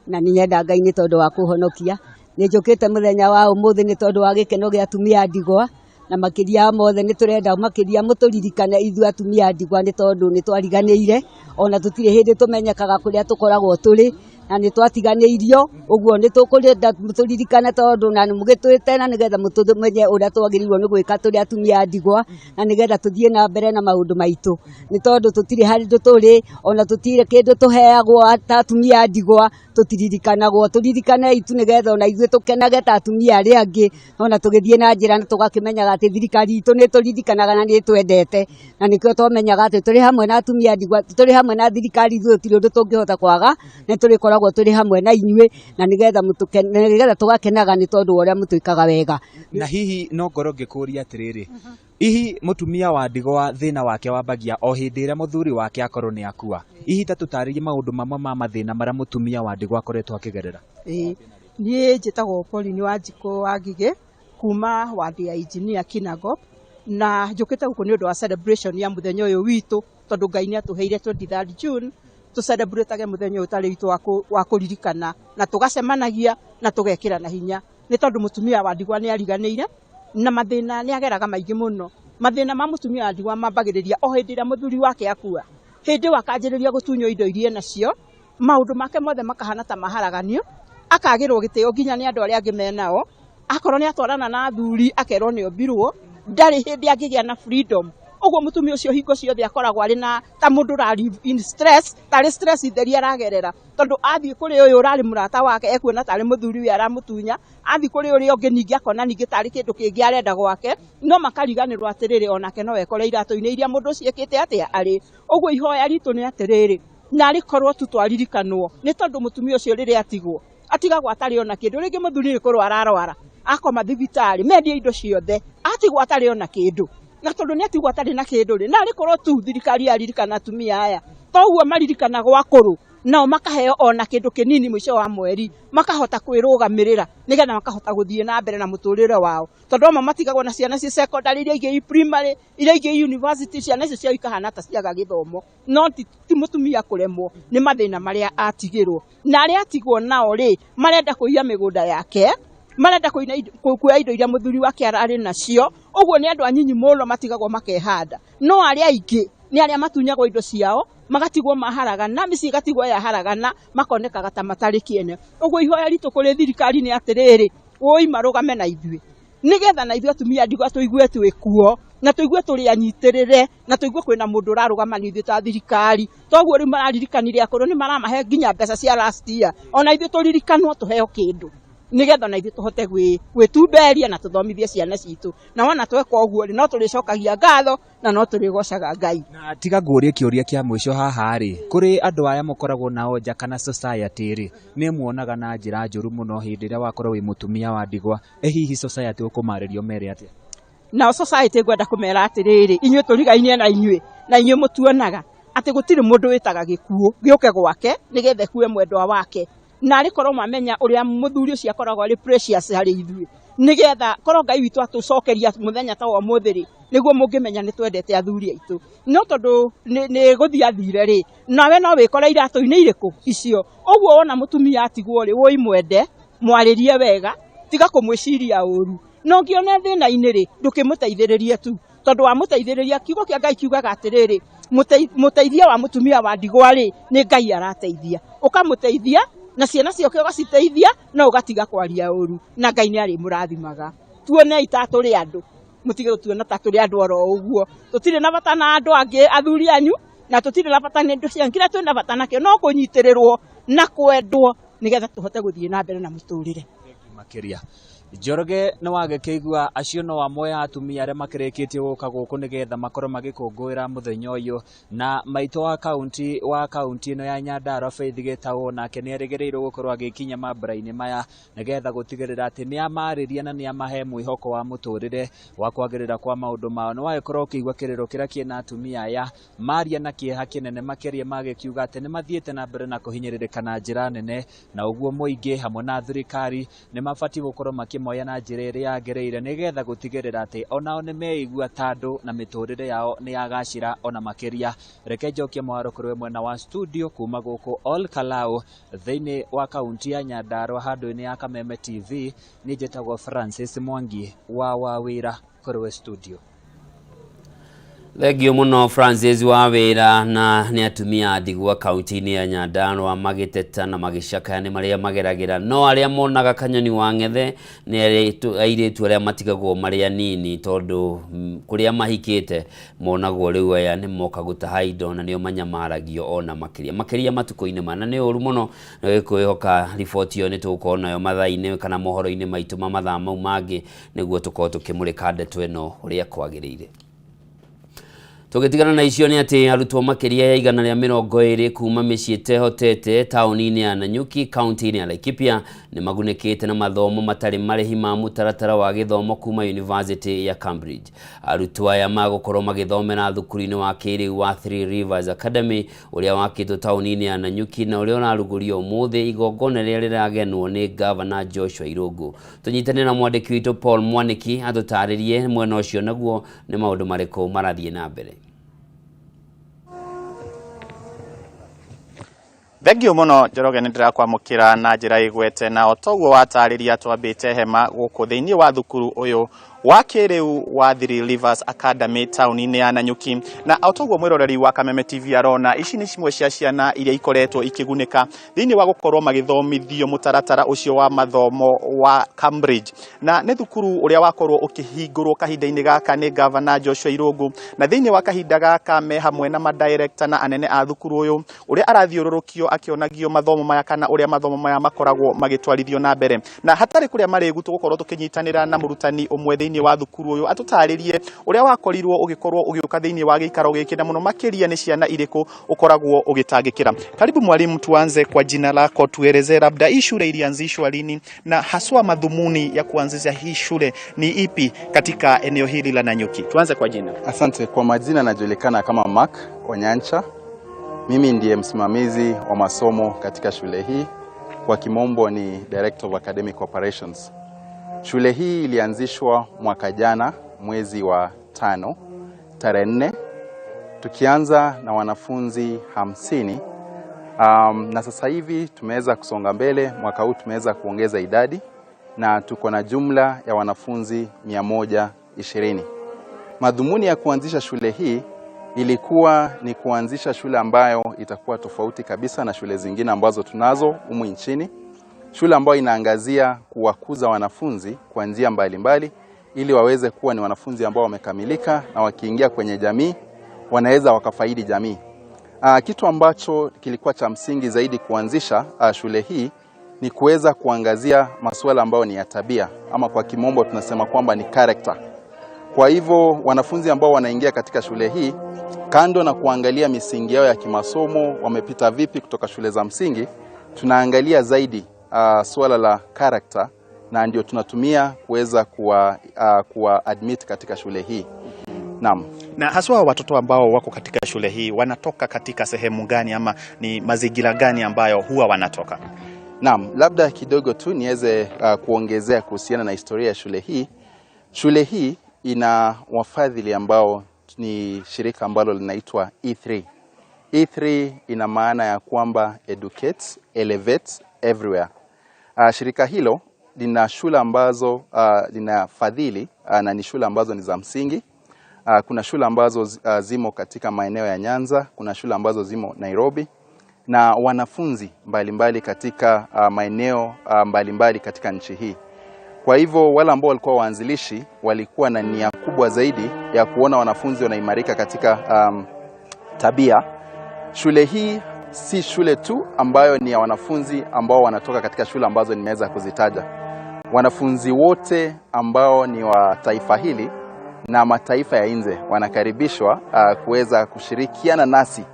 Speaker 15: na nĩ nyenda Ngai nĩ tondũ wa kũhonokia. Nĩ njũkĩte mũthenya wa ũmũthĩ nĩ tondũ wa gĩkeno gĩa atumia ndigwa, na makĩria mothe nĩ tũrenda makĩria mũtũririkane ithuĩ atumia ndigwa, nĩ tondũ nĩ twariganĩire, ona tũtirĩ hĩndĩ tũmenyekaga kũrĩa tũkoragwo tũrĩ, na nĩ twatiganĩirio. Ũguo nĩ tũkũrenda mũtũririkane, tondũ na mũgĩtwĩte na nĩgetha mũtũmenye ũrĩa twagĩrĩirwo nĩ gwĩka tũrĩ atumia ndigwa, na nĩgetha tũthiĩ na mbere na maũndũ maitũ, nĩ tondũ tũtirĩ handũ tũrĩ, ona tũtirĩ kĩndũ tũheagwo ta atumia ndigwa, tũtiririkanagwo. Tũririkanei tu nĩgetha ona ithuĩ tũkenage ta atumia arĩa angĩ, ona tũgĩthiĩ na njĩra na tũgakĩmenyaga atĩ thirikari itũ nĩ tũririkanaga na nĩ twendete, na nĩkĩo twamenyaga atĩ tũrĩ hamwe na atumia ndigwa, tũrĩ hamwe na thirikari, ithuĩ gũtirĩ ũndũ tũngĩhota kwaga, nĩ tũrĩkoragwo tũrĩ hamwe na inyuĩ, na nĩgetha tũgakenaga nĩ tondũ wa ũrĩa mũtwĩkaga wega.
Speaker 14: Na hihi no ngorwo ngĩkũria atĩrĩrĩ, hihi mũtumia wa ndigwa thĩna wake wambagia o hĩndĩ ĩrĩa mũthuri wake akorwo nĩ akua? Hihi ta tũtarĩrie maũndũ mamwe ma mathĩna marĩa mũtumia wa ndigwa akoretwo akĩgerera.
Speaker 16: Niĩ njĩtagwo Pauline Wanjikũ wa Ngigĩ kuma wadi ya engineer Kinangop, na njũkĩte gũkũ nĩ ũndũ wa celebration ya mũthenya ũyũ witũ, tondũ Ngai nĩ atũheire 23rd June tũcelebratage mũthenya ũyũ tarĩ witũ wa kũririkana, na tũgacemanagia na tũgekĩra na hinya, nĩ tondũ mũtumia wa ndigwa nĩ ariganĩire na mathĩna nĩ ageraga maingĩ mũno. Mathĩna ma mũtumia wa ndigwa mambagĩrĩria o hĩndĩ ĩrĩa mũthuri wake akua, hĩndĩ ĩyo akanjĩrĩria gũtunywo indo iria enacio, maũndũ make mothe makahana ta maharaganio, akagĩrwo gĩtĩo nginya nĩ andũ arĩa angĩ menao, akorwo nĩ atwarana na athuri akerwo nĩ ombirwo, ndarĩ hĩndĩ angĩgĩa na freedom. Ũguo mũtumia ũcio hingo ciothe akoragwo arĩ na ta mũndũ ũra live in stress, tarĩ stress theri aragerera, tondũ athiĩ kũrĩ ũyũ ũrarĩ mũrata wake ekuona tarĩ mũthuri we aramũtunya, athiĩ kũrĩ ũrĩa ũngĩ ningĩ akona ningĩ tarĩ kĩndũ kĩngĩ arenda gwake, no makariganĩrwo atĩrĩrĩ onake no ekore iratũ-inĩ iria mũndũ ũcio ekĩte atĩa arĩ. Ũguo ihoya ritũ nĩ atĩrĩrĩ, narĩ korwo tu twaririkanwo, nĩ tondũ mũtumia ũcio rĩrĩa atigwo atigagwo atarĩ ona kĩndũ, rĩngĩ mũthuri nĩ kũrwara ararwara akoma thibitarĩ, mendie indo ciothe, atigwo atarĩ ona kĩndũ, na tondũ nĩ atigwo atarĩ na kĩndũ rĩ, narĩ korwo tu thirikari yaririkana atumia aya toguo maririkanagwo akũrũ, nao makaheo ona kĩndũ kĩnini mũico wa mweri, makahota kwĩrũgamĩrĩra nĩgetha makahota gũthiĩ na mbere na mũtũrĩre wao, tondũ amwe matigagwo na ciana ci secondary, iria ingĩ i primary, iria ingĩ i university, ciana icio ciao ikahana ta ciaga gĩthomo, no ti mũtumia kũremwo nĩ mathĩna marĩa atigĩrwo. Na arĩa atigwo nao rĩ, marenda kũiya mĩgũnda yake, marenda kuoya indo iria mũthuri wake ararĩ nacio, ũguo nĩ andũ anyinyi mũno matigagwo makehanda, no arĩa aingĩ nĩ arĩa matunyagwo indo ciao, magatigwo maharagana, mĩciĩ ĩgatigwo yaharagana, makonekaga ta matarĩ kĩene. Ũguo ihoya ritũ kũrĩ thirikari nĩ atĩrĩrĩ, woi marũgame na ithuĩ, nĩgetha na ithuĩ atumia ndigwa tũigue twĩ kuo, na tũigue tũrĩ anyitĩrĩre, na tũigue kwĩna mũndũ ũrarũgama na ithuĩ ta thirikari. Toguo rĩu mararirikanire akũrũ nĩ maramahe nginya mbeca cia last year, ona ithuĩ tũririkanwo tũheo kĩndũ, nĩgetha ona ithuĩ tũhote gwĩtumberia na tũthomithie ciana citũ. Na wona tweka ũguo rĩ, no tũrĩcokagia ngatho na no tũrĩgocaga Ngai.
Speaker 14: Na tiga ngũrie kĩũria kĩa mũico haha rĩ, kũrĩ andũ aya mũkoragwo nao nja kana society rĩ, nĩ muonaga na njĩra njũru mũno hĩndĩ ĩrĩa wakorwo wĩ mũtumia wa ndigwa, ĩ hihi society ũkũmarĩrio mere atĩa?
Speaker 16: Nao society ngwenda kũmera atĩrĩrĩ, inyuĩ tũrigainie na inyuĩ, na inyuĩ mũtuonaga atĩ gũtirĩ mũndũ wĩtaga gĩkuũ gĩũke gwake nĩgetha ĩkue mwendwa wake, na arĩ korwo mamenya ũrĩa mũthuri ũcio akoragwo arĩ precious harĩ ithuĩ, nĩgetha korwo Ngai witũ atũcokeria mũthenya ta wa ũmũthĩ rĩ, nĩguo mũngĩmenya nĩ twendete athuri aitũ. No tondũ nĩ gũthiĩ athire rĩ, nawe no wĩkore iratũ-inĩ irĩkũ icio. Ũguo wona mũtumia atigwo rĩ, wũi mwende, mwarĩrie wega, tiga kũmwĩciria ũru, na ũngĩona thĩna-inĩ rĩ, ndũkĩmũteithĩrĩrie tu, tondũ wamũteithĩrĩria, kiugo kĩa Ngai kiugaga atĩrĩrĩ, Mũteithia wa mũtumia wa ndigwa rĩ, nĩ Ngai arateithia, ũkamũteithia na ciana ciake ũgaciteithia, no ũgatiga kwaria ũru, na Ngai nĩ arĩmũrathimaga. Tuonei ta tũrĩ andũ, mũtige gũtuona ta tũrĩ andũ oro ũguo. Tũtirĩ na bata na andũ angĩ athuri anyu, na tũtirĩ na bata na indo cianyu. Kĩrĩa twĩna bata nakĩo no kũnyitĩrĩrwo na kwendwo, nĩgetha tũhote gũthiĩ na mbere na mũtũrĩre.
Speaker 14: Makĩria Njoroge nĩ wagĩkĩigua acio no amwe a atumia arĩa makĩrĩkĩtie gũka gũkũ nĩgetha makorwo magĩkũngũĩra mũthenya ũyũ. Na maitũ wa kaunti ĩno ya Nyandarua Faith Gĩtaũ nake nĩ erĩgĩrĩirwo gũkorwo agĩkinya mambura-inĩ maya nĩgetha gũtigĩrĩra atĩ nĩ amarĩria na nĩ amahe mwĩhoko wa mũtũrĩre wa kwagĩrĩra kwa maũndũ mao. Nĩ wagĩkorwo ũkĩigua kĩrĩro kĩrĩa kĩna atumia aya maria na kĩeha kĩnene makĩria, magĩkiuga atĩ nĩ mathiĩte na mbere na kũhinyĩrĩrĩka na njĩra nene, na ũguo mũingĩ hamwe na thirikari nĩ mabatiĩ gũkorwo makĩmoya na njĩra ĩrĩa yagĩrĩire nĩgetha gũtigĩrĩra atĩ onao nĩ meigua ta andũ na mĩtũrĩre yao nĩ yagacĩra ona makĩria. Reke njokie mũharo kũrĩ we mwena wa studio kuma gũkũ Ol Kalou thĩinĩ wa kaunti ya Nyandarua handũ-inĩ ya Kameme TV. Niĩ njĩtagwo Francis Mwangi wa Wawĩra, kũrĩ we studio.
Speaker 2: Thengio mũno Francis wa wĩra. Na nĩ atumia ndigwa kaunti-inĩ ya Nyandarua magĩteta na magĩcakaya nĩ marĩa mageragĩra, no arĩa monaga kanyoni wa ng'ethe nĩ airĩtu arĩa matigagwo marĩ anini, tondũ kũrĩa mahikĩte monagwo rĩu aya nĩ moka gũtaha indo na nĩo manyamaragio ona makĩria makĩria matukũ-inĩ maya, na nĩ ũru mũno. Na kwĩhoka riboti ĩyo nĩ tũgũkorwo nayo mathaa-inĩ kana mohoro-inĩ maitũ ma mathaa mau mangĩ, nĩguo tũkorwo tũkĩmũrĩka ndeto ĩno ũrĩa kwagĩrĩire. Tũgĩtigana na icio nĩ atĩ arutwo makĩria ya 120 kuma mĩciĩ ĩtehotete taũni-inĩ ya Nanyuki kaunti-inĩ ya Laikipia nĩ magunĩkĩte na mathomo matarĩ marĩhi ma mũtaratara wa gĩthomo kuma University ya Cambridge. Arutwo aya magũkorwo magĩthomera thukuru-inĩ wa kĩrĩu wa Three Rivers Academy ũrĩa wakĩtwo taũni-inĩ ya Nanyuki na ũrĩa ũrarugũrio ũmũthĩ, igongona rĩrĩa rĩragenwo nĩ Gavana Joshua Irũngũ. Tũnyitane na mwandĩki witũ Paul Mwaniki atũtarĩrie mwena ũcio naguo nĩ maũndũ marĩkũ marathiĩ na mbere.
Speaker 17: Thengio mũno Njoroge, nĩ ndĩrakwamũkĩra na njĩra ĩgwete, na o toguo watarĩria twambĩte hema gũkũ thĩinĩ wa thukuru ũyũ wa kĩrĩu wa Three Rivers Academy taũni-inĩ ya Nanyuki, na o toguo mwĩroreri wa Kameme TV arona, ici nĩ cimwe cia ciana iria ikoretwo ikĩgunĩka thĩinĩ wa gũkorwo magĩthomithio mũtaratara ũcio wa mathomo wa Cambridge, na nĩ thukuru ũrĩa wakorwo ũkĩhingũrwo kahinda-inĩ gaka nĩ Gavana Joshua Irũngũ, na thĩinĩ wa kahinda gaka me hamwe na madirector na anene a thukuru ũyũ ũrĩa arathiũrũrũkio akĩonagio mathomo maya kana ũrĩa mathomo maya makoragwo magĩtwarithio na mbere. Na hatarĩ kũrĩa marĩgu, tũgũkorwo tũkĩnyitanĩra na mũrutani ũmwe thĩinĩ wa thukuru ũyũ atũtarĩrie ũrĩa wakorirwo ũgĩkorwo ũgĩũka thĩinĩ wa gĩikaro gĩkĩ, na mũno makĩria nĩ ciana irĩkũ ũkoragwo ũgĩtangĩkĩra. Karibu mwalimu, tuanze kwa jina lako, tuelezee labda hii shule ilianzishwa lini na haswa madhumuni ya kuanzisha hii shule ni ipi katika eneo hili la Nanyuki. Tuanze kwa jina.
Speaker 18: Asante. Kwa majina najulikana kama Mark Onyancha. Mimi ndiye msimamizi wa masomo katika shule hii, kwa kimombo ni Director of Academic Operations. Shule hii ilianzishwa mwaka jana mwezi wa 5 tarehe 4, tukianza na wanafunzi 50. Na sasa hivi tumeweza kusonga mbele, mwaka huu tumeweza kuongeza idadi na tuko na jumla ya wanafunzi 120. Madhumuni ya kuanzisha shule hii ilikuwa ni kuanzisha shule ambayo itakuwa tofauti kabisa na shule zingine ambazo tunazo humu nchini. Shule ambayo inaangazia kuwakuza wanafunzi kwa njia mbalimbali ili waweze kuwa ni wanafunzi ambao wamekamilika na wakiingia kwenye jamii wanaweza wakafaidi jamii. Kitu ambacho kilikuwa cha msingi zaidi kuanzisha shule hii ni kuweza kuangazia masuala ambayo ni ya tabia, ama kwa kimombo tunasema kwamba ni character. Kwa hivyo wanafunzi ambao wanaingia katika shule hii, kando na kuangalia misingi yao ya kimasomo, wamepita vipi kutoka shule za msingi, tunaangalia zaidi suala la character, na ndio tunatumia kuweza kuwa admit katika shule hii. Naam.
Speaker 17: Na haswa watoto ambao wako katika shule hii wanatoka katika sehemu gani ama ni mazingira gani ambayo huwa wanatoka?
Speaker 18: Naam, labda kidogo tu niweze kuongezea kuhusiana na historia ya shule hii. Shule hii ina wafadhili ambao ni shirika ambalo linaitwa E3. E3 ina maana ya kwamba educate, elevate everywhere. Shirika hilo lina shule ambazo linafadhili na ni shule ambazo ni za msingi. Kuna shule ambazo zimo katika maeneo ya Nyanza, kuna shule ambazo zimo Nairobi na wanafunzi mbalimbali mbali katika maeneo mbalimbali katika nchi hii. Kwa hivyo wale ambao walikuwa waanzilishi walikuwa na nia kubwa zaidi ya kuona wanafunzi wanaimarika katika tabia. Shule hii si shule tu ambayo ni ya wanafunzi ambao wanatoka katika shule ambazo nimeweza kuzitaja. Wanafunzi wote ambao ni wa taifa hili na mataifa ya nje wanakaribishwa kuweza kushirikiana nasi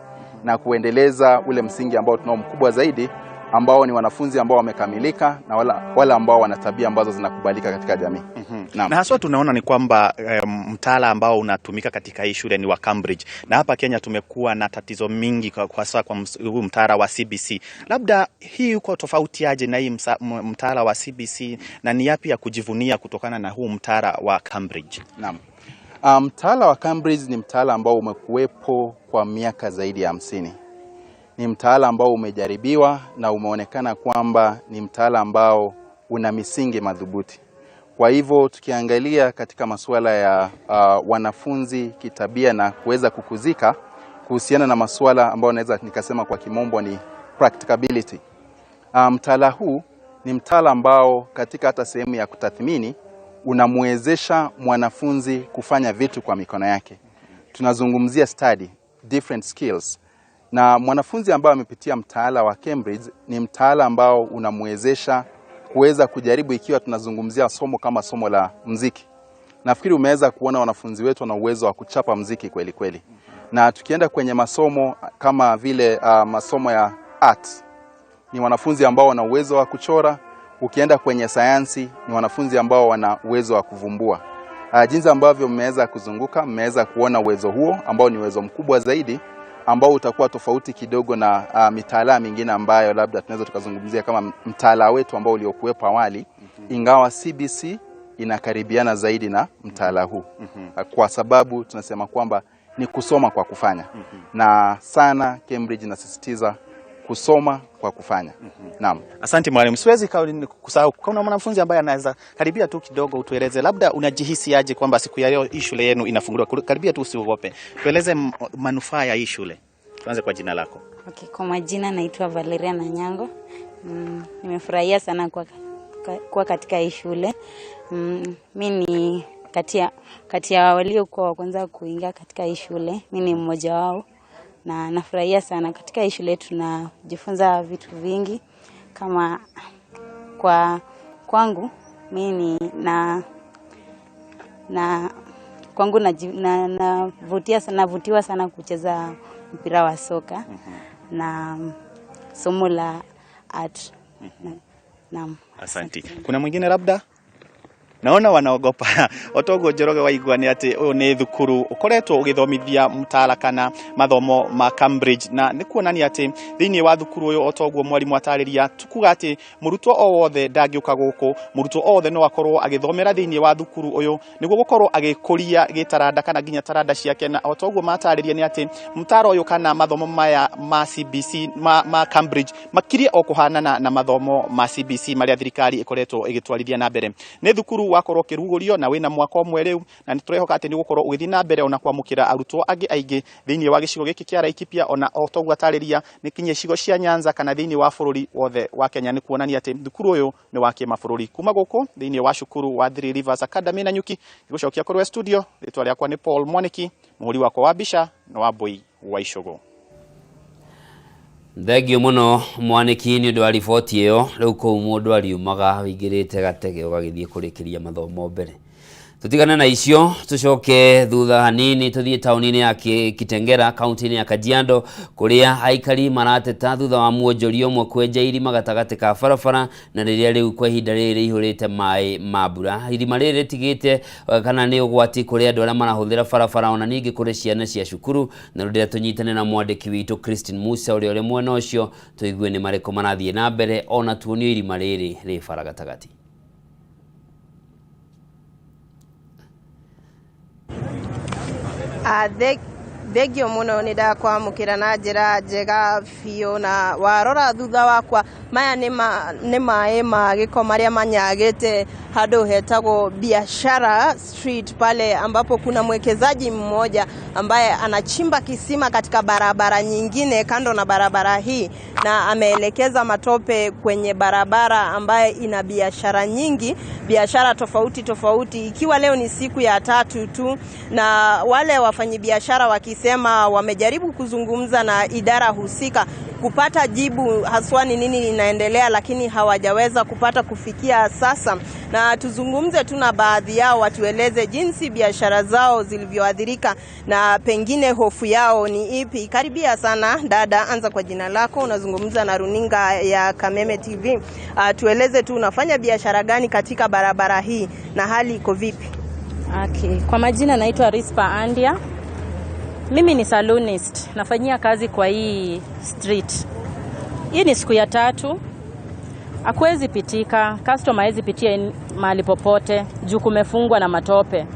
Speaker 18: na kuendeleza ule msingi ambao tunao mkubwa zaidi, ambao ni wanafunzi ambao wamekamilika na wala ambao wana tabia ambazo zinakubalika katika jamii.
Speaker 17: Naam. Na haswa tunaona ni kwamba mtaala ambao unatumika katika hii shule ni wa Cambridge, na hapa Kenya tumekuwa na tatizo mingi kwa hasa kwa huu mtaala wa CBC. Labda hii uko tofauti aje na hii mtaala wa CBC, na ni yapi ya kujivunia kutokana na huu mtaala wa Cambridge?
Speaker 18: Naam. Mtaala wa Cambridge ni mtaala ambao umekuwepo kwa miaka zaidi ya 50. Ni mtaala ambao umejaribiwa na umeonekana kwamba ni mtaala ambao una misingi madhubuti. Kwa hivyo tukiangalia katika masuala ya wanafunzi kitabia na kuweza kukuzika kuhusiana na masuala ambayo naweza nikasema kwa kimombo ni practicability. Mtaala huu ni mtaala ambao katika hata sehemu ya kutathmini unamwezesha mwanafunzi kufanya vitu kwa mikono yake. Tunazungumzia study, different skills. Na mwanafunzi ambaye amepitia mtaala wa Cambridge ni mtaala ambao unamwezesha kuweza kujaribu, ikiwa tunazungumzia somo kama somo la mziki. Nafikiri umeweza kuona wanafunzi wetu wana uwezo wa kuchapa mziki kweli kweli. Na tukienda kwenye masomo kama vile masomo ya art, ni wanafunzi ambao wana uwezo wa kuchora. Ukienda kwenye sayansi ni wanafunzi ambao wana uwezo wa kuvumbua. Jinsi ambavyo mmeweza kuzunguka, mmeweza kuona uwezo huo ambao ni uwezo mkubwa zaidi ambao utakuwa tofauti kidogo na mitaala mingine ambayo labda tunaweza tukazungumzia kama mtaala wetu ambao uliokuwepo awali. Ingawa CBC inakaribiana zaidi na mtaala huu. Kwa sababu tunasema kwamba ni kusoma kwa kufanya. Na sana Cambridge inasisitiza kusoma kwa kufanya. Naam.
Speaker 17: Asante mwalimu. Siwezi kusahau, kuna mwanafunzi ambaye anaweza karibia tu kidogo, utueleze labda unajihisi aje kwamba siku ya leo hii shule yenu inafunguliwa. Karibia tu, usiogope. Tueleze manufaa ya hii shule. Tuanze kwa jina lako.
Speaker 19: Okay, kwa majina naitwa Valeria Nanyango. Nimefurahia sana kwa katika hii shule. Mimi ni kati ya waliokuwa wa kwanza kuingia katika hii shule. Mimi ni mmoja wao. Na nafurahia sana katika hii shule, tunajifunza vitu vingi. Kama kwa kwangu mimi na kwangu navutia sana, navutiwa sana kucheza mpira wa soka na somo la art. Naam.
Speaker 17: Asante. Kuna mwingine labda? Naona wanaogopa. Otoguo Njoroge waigua ni ati uyu ni thukuru ukoretwo ugithomithia mtaala kana mathomo ma Cambridge, na ni kuonania ati thiini wa thukuru uyu otoguo mwarimu atariria tukuga ati murutwo o wothe ndangiuka guku, murutwo o wothe no akorwo agithomera thiini wa thukuru uyu niguo gukorwo agikuria gitaranda kana nginya taranda ciake. Na otoguo matariria ni ati mtaro uyu kana mathomo maya ma CBC ma Cambridge makirie o kuhanana na mathomo ma CBC maria thirikari ikoretwo igitwarithia na mbere. Ni thukuru wakorwo kirugurio na wina mwaka ũmwe rĩu, na nĩtũrehoka atĩ nĩũgũkorwo ũgĩthiĩ na mbere ona kwamũkĩra arutwo angĩ aingĩ thĩinĩ wa gĩcigo gĩkĩ kĩa Laikipia, ona o toguo atarĩria nĩ kinya icigo cia Nyanza kana thĩinĩ wa bũrũri wothe wa Kenya. Nĩ kuonania atĩ thukuru ũyũ nĩ wa kĩmabũrũri. Kuma gũkũ thĩinĩ wa cukuru wa Three Rivers Academy Nanyuki, ngĩgũcokia kũrĩ we studio, rĩtwa rĩakwa nĩ Paul Mwaniki, mũhũri wakwa wa mbica nĩ Wambui wa Icũgũ.
Speaker 2: Thengio muno Mwaniki ni undu wa riboti iyo. Riu kuu mundu ariumaga wingirite gatege ugagithie kurikiria mathomo mbere. Tutigane na icio tucoke thutha hanini tuthie tauni-ini ya Kitengela kaunti-ini ya Kajiado kuria aikari marateta thutha wa mwonjoria ũmwe kwenja irima gatagatĩ ka barabara na rĩrĩa rĩu kwa ihinda rĩrĩ rĩihũrĩte maĩ ma mbura. Irima rĩrĩ rĩtigĩte kana nĩ ũgwati kũrĩ andũ arĩa marahũthĩra barabara ona ningĩ kũrĩ ciana cia cukuru. Na rĩrĩa tũnyitane na mwandĩki witũ Christine Musa ũrĩa ũrĩ mwena ũcio tũigue nĩ marĩkũ marathiĩ na mbere ona tuonio irima rĩrĩ rĩ bara gatagatĩ.
Speaker 20: Thengio mũno, nĩ ndakwamũkĩra na njĩra njega biũ. Na warora thutha wakwa, maya nĩ maĩ ma gĩko marĩa manyagĩte handũ hetagwo Biashara Street, pale ambapo kuna mwekezaji mmoja ambaye anachimba kisima katika barabara nyingine kando na barabara hii, na ameelekeza matope kwenye barabara ambaye ina biashara nyingi, biashara tofauti tofauti, ikiwa leo ni siku ya tatu tu, na wale wafanyibiashara wakisema wamejaribu kuzungumza na idara husika kupata jibu haswa ni nini inaendelea, lakini hawajaweza kupata kufikia sasa. Na tuzungumze tu na baadhi yao watueleze jinsi biashara zao zilivyoathirika na pengine hofu yao ni ipi. Karibia sana dada, anza kwa jina lako, unazungumza na runinga ya Kameme TV. Tueleze tu unafanya biashara gani katika barabara hii na hali iko vipi?
Speaker 21: Okay. Kwa majina naitwa Rispa Andia. Mimi ni salonist, nafanyia kazi kwa hii street. Hii ni siku ya tatu. Hakuwezi pitika, customer hawezi pitia mahali popote juu kumefungwa na matope.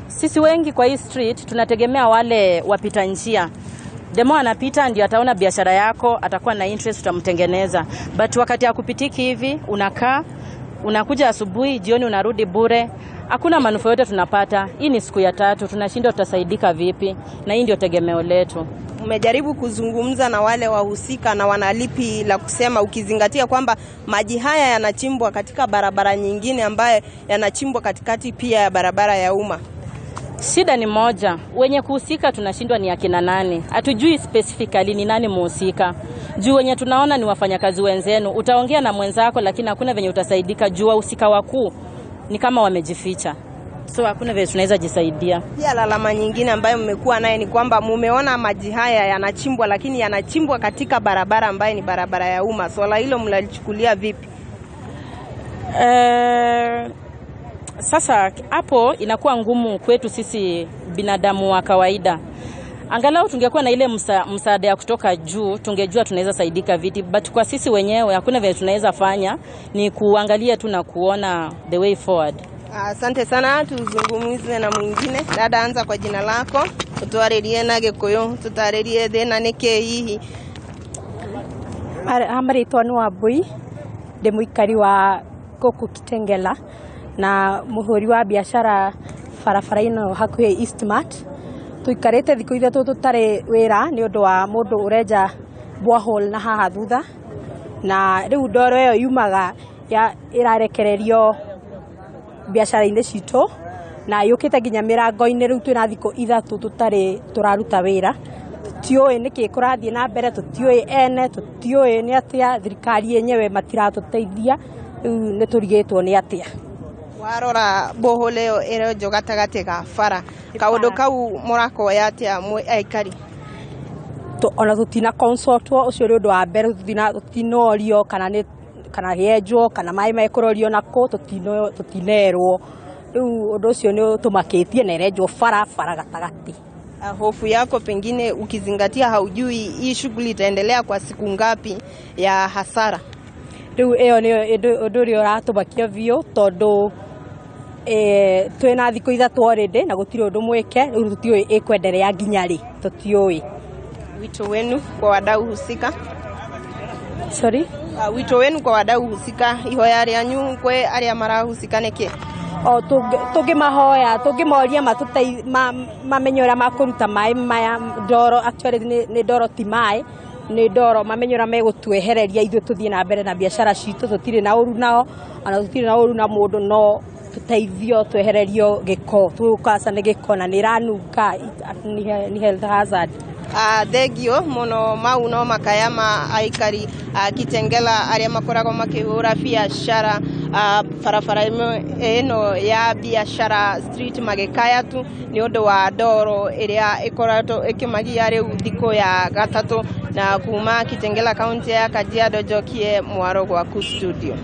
Speaker 21: Sisi wengi kwa hii street tunategemea wale wapita njia. Demo anapita ndio ataona biashara yako, atakuwa na interest, utamtengeneza. But wakati hakupitiki hivi, unakaa, unakuja asubuhi, jioni unarudi bure. Hakuna manufaa yote tunapata. Hii ni siku ya tatu, tunashindwa tutasaidika vipi, na hii ndio tegemeo letu.
Speaker 20: Umejaribu kuzungumza na wale wahusika na wanalipi la kusema, ukizingatia kwamba maji haya yanachimbwa katika barabara nyingine ambaye yanachimbwa katikati pia ya barabara ya umma?
Speaker 21: Shida ni moja, wenye kuhusika tunashindwa ni akina nani, hatujui specifically ni nani muhusika. Juu wenye tunaona ni wafanyakazi wenzenu, utaongea na mwenzako lakini hakuna venye utasaidika juu wahusika wakuu ni kama wamejificha, so hakuna venye tunaweza jisaidia.
Speaker 20: Pia lalama nyingine ambayo mmekuwa naye ni kwamba mumeona maji haya yanachimbwa, lakini yanachimbwa katika barabara ambayo ni barabara ya umma. Swala hilo mnalichukulia vipi?
Speaker 21: Sasa hapo inakuwa ngumu kwetu sisi binadamu wa kawaida. Angalau tungekuwa na ile msaada ya kutoka juu, tungejua tunaweza saidika vipi, but kwa sisi wenyewe hakuna vile tunaweza fanya, ni kuangalia tu na kuona the way forward.
Speaker 20: Asante sana, tuzungumze na mwingine. Dada, anza kwa jina lako, utwarĩrie na Gĩkũyũ, tũtarĩrie thĩna nĩ kĩ hihi.
Speaker 22: Marĩtwa nĩ Wambui, ndĩ mũikari wa gũkũ Kitengela na mũhũri wa biacara barabara ĩno hakuhĩ Eastmart. Tũikarĩte thikũ 3 tũtarĩ wĩra nĩ ũndũ wa mũndũ ũrenja borehole na haha thutha, na rĩu ndoro ĩyo yumaga ya ĩrarekererio biacara-inĩ citũ na yũkĩte nginya mĩrango-inĩ. Rĩu twĩna thikũ 3 tũtarĩ tũraruta wĩra, tũtiũĩ nĩkĩ kũrathiĩ na mbere, tũtiũĩ ene, tũtiũĩ nĩ atĩa, thirikari yenyewe matiratũteithia, rĩu nĩ tũrigĩtwo nĩ atĩa.
Speaker 20: Warora borehole ĩyo ĩrenjwo gatagatĩ ga bara, kaũndũ kau mũrakoya atĩa mwĩ aikari?
Speaker 22: Ona tũtina consultwo, ũcio nĩ ũndũ wa mbere, tũtinorio kana nĩ kana gĩenjwo kana maĩ mekũrorio nakũ, tũtinerwo. Rĩu ũndũ ũcio nĩ ũtũmakĩtie na ĩrenjwo bara gatagatĩ.
Speaker 20: Hofu yako pengine ukizingatia haujui hii shughuli itaendelea kwa siku ngapi ya hasara?
Speaker 22: Rĩu ĩyo nĩyo ũndũ ũrĩa ũratũmakia biũ, tondũ twĩna thikũ 3 already na gũtirĩ ũndũ mwĩke, rĩu tũtiũĩ ĩkwenderea nginya rĩ, tũtiũĩ.
Speaker 20: Wito wenu kwa wadau husika?
Speaker 22: Sorry?
Speaker 20: Wito wenu kwa wadau husika, ihoya rĩanyu kwĩ arĩa marahusika nĩkĩ?
Speaker 22: O tũngĩmahoya, tũngĩmoria mamenye ũrĩa makũruta maĩ maya ndoro, actually nĩ ndoro ti maĩ, nĩ ndoro, mamenye ũrĩa megũtwehereria ithuĩ tũthiĩ na mbere na biacara citũ, tũtirĩ na ũru nao, ona tũtirĩ na ũru na mũndũ, no tũteithio twehererio gĩko, tũkaca nĩ gĩko na nĩ ĩranunga, nĩ health hazard.
Speaker 20: Thengio mũno, mau no makaya ma aikari a Kitengela arĩa makoragwo makĩhũra biacara barabara ĩno ya Biashara Street, magĩkaya tu nĩ ũndũ wa ndoro ĩrĩa ĩkoretwo ĩkĩmagia rĩu thikũ ya gatatũ. Na kuma Kitengela, kaunti ya Kajiado, njokie mwaro gwaku studio.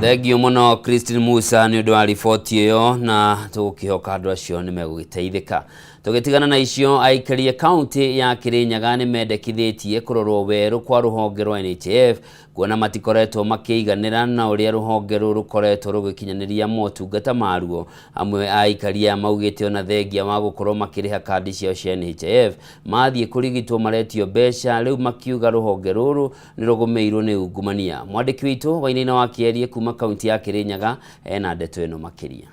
Speaker 2: Thengio mũno Christine Musa nĩ ũndũ wa riboti ĩyo, na tũgũkĩhoka andũ acio nĩ megũgĩteithĩka. Tũgĩtigana na icio, aikari a kaunti ya Kirinyaga nĩ mendekithĩtie kũrorwo werũ kwa rũhonge rwa NHIF kuona matikoretwo makĩiganĩra na ũrĩa rũhonge rũu rũkoretwo rũgĩkinyanĩria motungata maruo. Amwe a aikari aya maugĩte ona thengia wa gũkorwo makĩrĩha kandi ciao cia NHIF mathiĩ kũrigitwo maretio mbeca, rĩu makiuga rũhonge rũrũ nĩ rũgũmĩirwo nĩ ungumania. Mwandĩki witũ Wainaina wa Kĩerie kuma kaunti ya Kirinyaga ena ndeto ĩno makĩria.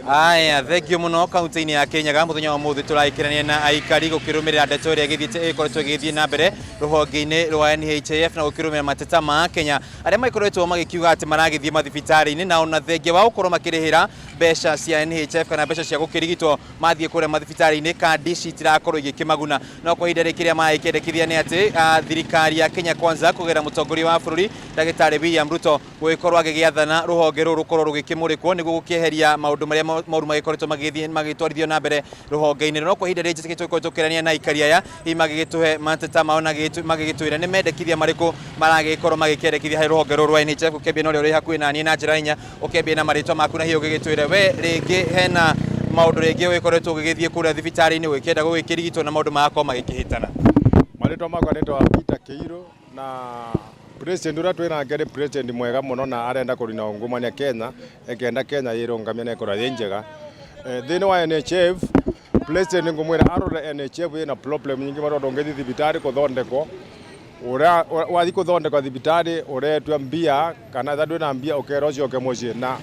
Speaker 1: Aya, thengio muno kaunti-inĩ ya Kirinyaga muthenya wa muthi tũragĩkĩrania na aikari gũkĩrũmĩrĩra ndeto ĩrĩa ĩgĩthiĩte ĩkoretwo ĩgĩthiĩ na mbere rũhonge-inĩ rwa NHIF na gũkĩrũmĩrĩra mateta ma Kenya arĩa makoretwo magĩkiuga atĩ maragĩthiĩ mathibitarĩ-inĩ na ona thengia wa gũkorwo makĩrĩhĩra mbeca cia NHIF kana mbeca cia gũkĩrigitwo mathiĩ kũrĩa mathibitarĩ-inĩ kandi ici itirakorwo igĩkĩmaguna. No kwa ihinda rĩkĩ rĩa maragĩkĩendekithia nĩ atĩ thirikari ya Kenya Kwanza kũgerera mũtongoria wa bũrũri ndagĩtarĩ William Ruto gũgĩkorwo agĩgĩathana rũhonge rũrũ rũkorwo rũgĩkĩmũrĩkwo nĩguo gũkĩeheria maũndũ marĩa moru magĩkoretwo magĩthiĩ magĩtwarithio na mbere rũhonge-inĩ. No kwa ihinda rĩrĩ njĩtĩkĩtie tũgĩkorwo tũkĩarania na aikari aya hihi magĩgĩtũhe mateta mao na magĩgĩtwĩra nĩ mendekithia marĩkũ maragĩkorwo magĩkĩendekithia harĩ rũhonge rũrũ rwa NHIF. Ũkĩambia na ũrĩa ũrĩ hakuhĩ naniĩ na njĩra hinya, ũkĩambia na marĩtwa maku na hihi ũgĩgĩtwĩre we rĩngĩ hena maũndũ rĩngĩ ũgĩkoretwo ũgĩgĩthiĩ kũrĩa thibitarĩ-inĩ ũgĩkĩenda gũgĩkĩrigitwo na maũndũ magakorwo magĩkĩhĩtana.
Speaker 4: Marĩtwa makwa nĩtwa Peter Kĩirũ na president ũrĩa twĩ nake nĩ president mwega mũno na arenda kũrina ungumania Kenya, ekenda Kenya ĩrũngamie na ĩkorwo ĩ njega. Thĩinĩ wa NHIF president ngũmwĩra arore NHIF ĩna problem nyingĩ mũno tondũ ũngĩthiĩ thibitarĩ kũthondekwo ũrĩa wathiĩ kũthondekwo thibitarĩ ũretio mbia kana etha ndwĩna mbia ũkerwo ũcoke mũciĩ na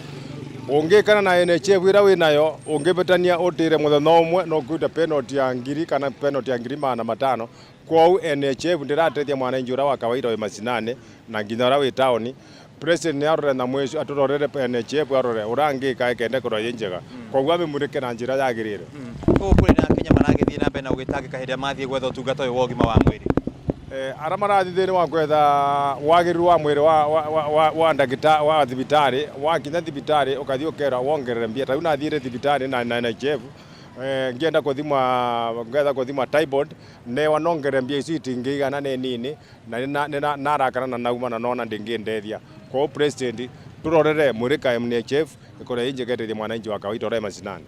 Speaker 4: ũngĩkana na NHIF ĩrĩa wĩnayo ũngĩbĩtania ũtĩre mũthenya ũmwe no ũkũruta penalty ya ngiri kana penalty ya ngiri magana matano. Kwoguo NHIF ndĩrateithia mwananchi ũrĩa wa kawaida wĩ macinani na nginya ũrĩa wĩ taũni. President nĩ arore nyamũ icio atũrorere NHIF arore ũrĩa angĩka ĩkende kũrora ĩ njega kwoguo amĩmũrĩke na njĩra yagĩrĩire.
Speaker 1: Koguo kũrĩ na Akenya maragĩthiĩ na mbere na gũgĩtangĩka hĩndĩ ĩrĩa mathiĩ gwetha ũtungata ũyũ wa ũgima wa mwĩrĩ.
Speaker 4: Arĩa marathiĩ thĩinĩ wa gwetha wagĩrĩru wa mwĩrĩ wa ndagĩtarĩ wa thibitarĩ wakinya thibitarĩ ũkathiĩ ũkerwo wongerere mbia. Ta rĩu nathiĩre thibitarĩ na NHIF ngĩenda kũthima ngetha kũthima typhoid newa nongerere mbia icio itingĩigana nĩ nini na narakara na nauma na nona ndĩngĩndeithia. Kwoguo president tũrorere mũrĩka NHIF ĩkorwo ĩ njega ĩteithie mwananchi wa kawaida ũrĩa macinani.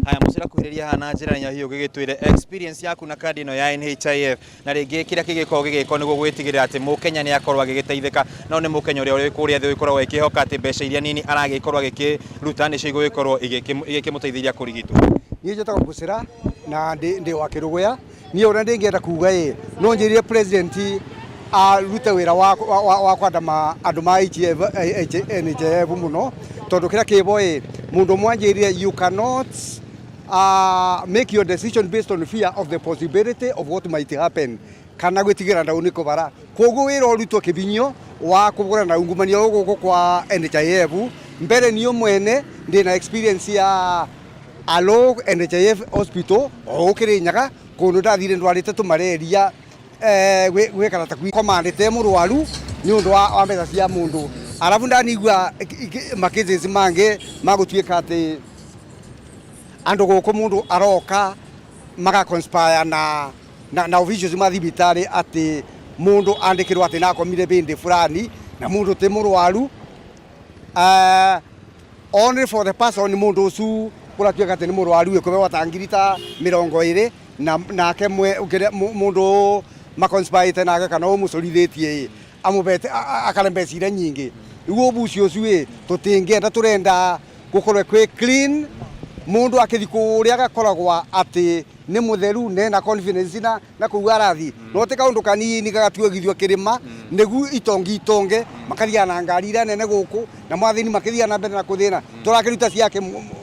Speaker 1: Haya, mũcira kuhĩrĩria haha na njĩra nene hihi ũgĩgĩtwĩre experience yaku na kandi ĩno ya NHIF na rĩngĩ kĩrĩa kĩgĩkoragwo gĩgĩkwo nĩguo gwĩtigĩrĩra atĩ mũkenya nĩ akorwo agĩgĩteithĩka no nĩ mũkenya ũrĩa ũrĩ kũrĩa thĩ ũgĩkoragwo akĩhoka atĩ mbeca iria nini aragĩkorwo agĩkĩruta nĩcio igũgĩkorwo igĩkĩmũteithĩrĩria kũrigitwo.
Speaker 23: Niĩ njĩtagwo Bucĩra na ndĩ wa Kĩrũgũya. Niĩ ũrĩa ndĩngĩenda kuga ĩ no njĩrire president arute wĩra wa kwandama andũ ma NHIF mũno tondũ kĩrĩa kĩbo ĩ mũndũ ũmwe anjĩrire you cannot make your decision based on fear of the possibility of what might happen kana gwĩtigĩra ndau nĩ kũbara. Koguo wĩra ũrutwo kĩbinyo wa kũbũrana na ungumania gũkũ kwa NHIF. Mbere niĩ mwene ndĩna experience ya Alo NHIF hospital o Kirinyaga kũndũ ndathire ndwarĩte tũmalaria gwĩkara ta komandĩte mũrwaru nĩ ũndũ wa mbeca cia mũndũ. Arabu ndanigua macases mangĩ magũtuĩka atĩ andũ gũkũ mũndũ aroka maga conspire na officials ma thibitarĩ atĩ mũndũ andĩkĩrwo atĩ nakomire bĩndĩ fulani na mũndũ ti mũrwaru only for the person mũndũ ũcio ũratuĩka atĩ nĩ mũrwaru ĩkũbewa ta ngiri ta 20 na nake mũndũ maconspirĩte nake kana ũmũcorithĩtie ĩ amũbete akare mbeca iria nyingĩ. Rĩu ũbuci ũcio ĩ tũtingĩenda, tũrenda gũkorwo kwĩ clean mũndũ akĩthi kũrĩa agakoragwo atĩ nĩ mũtheru nena confidence na kũu arathi no ti kaũndũ kanini gagatuagithio kĩrĩma nĩguo itongi itonge makathiaga na ngari iria nene gũkũ na mwathĩni makĩthiaga na mbere na kũthĩna tũrakĩruta ciake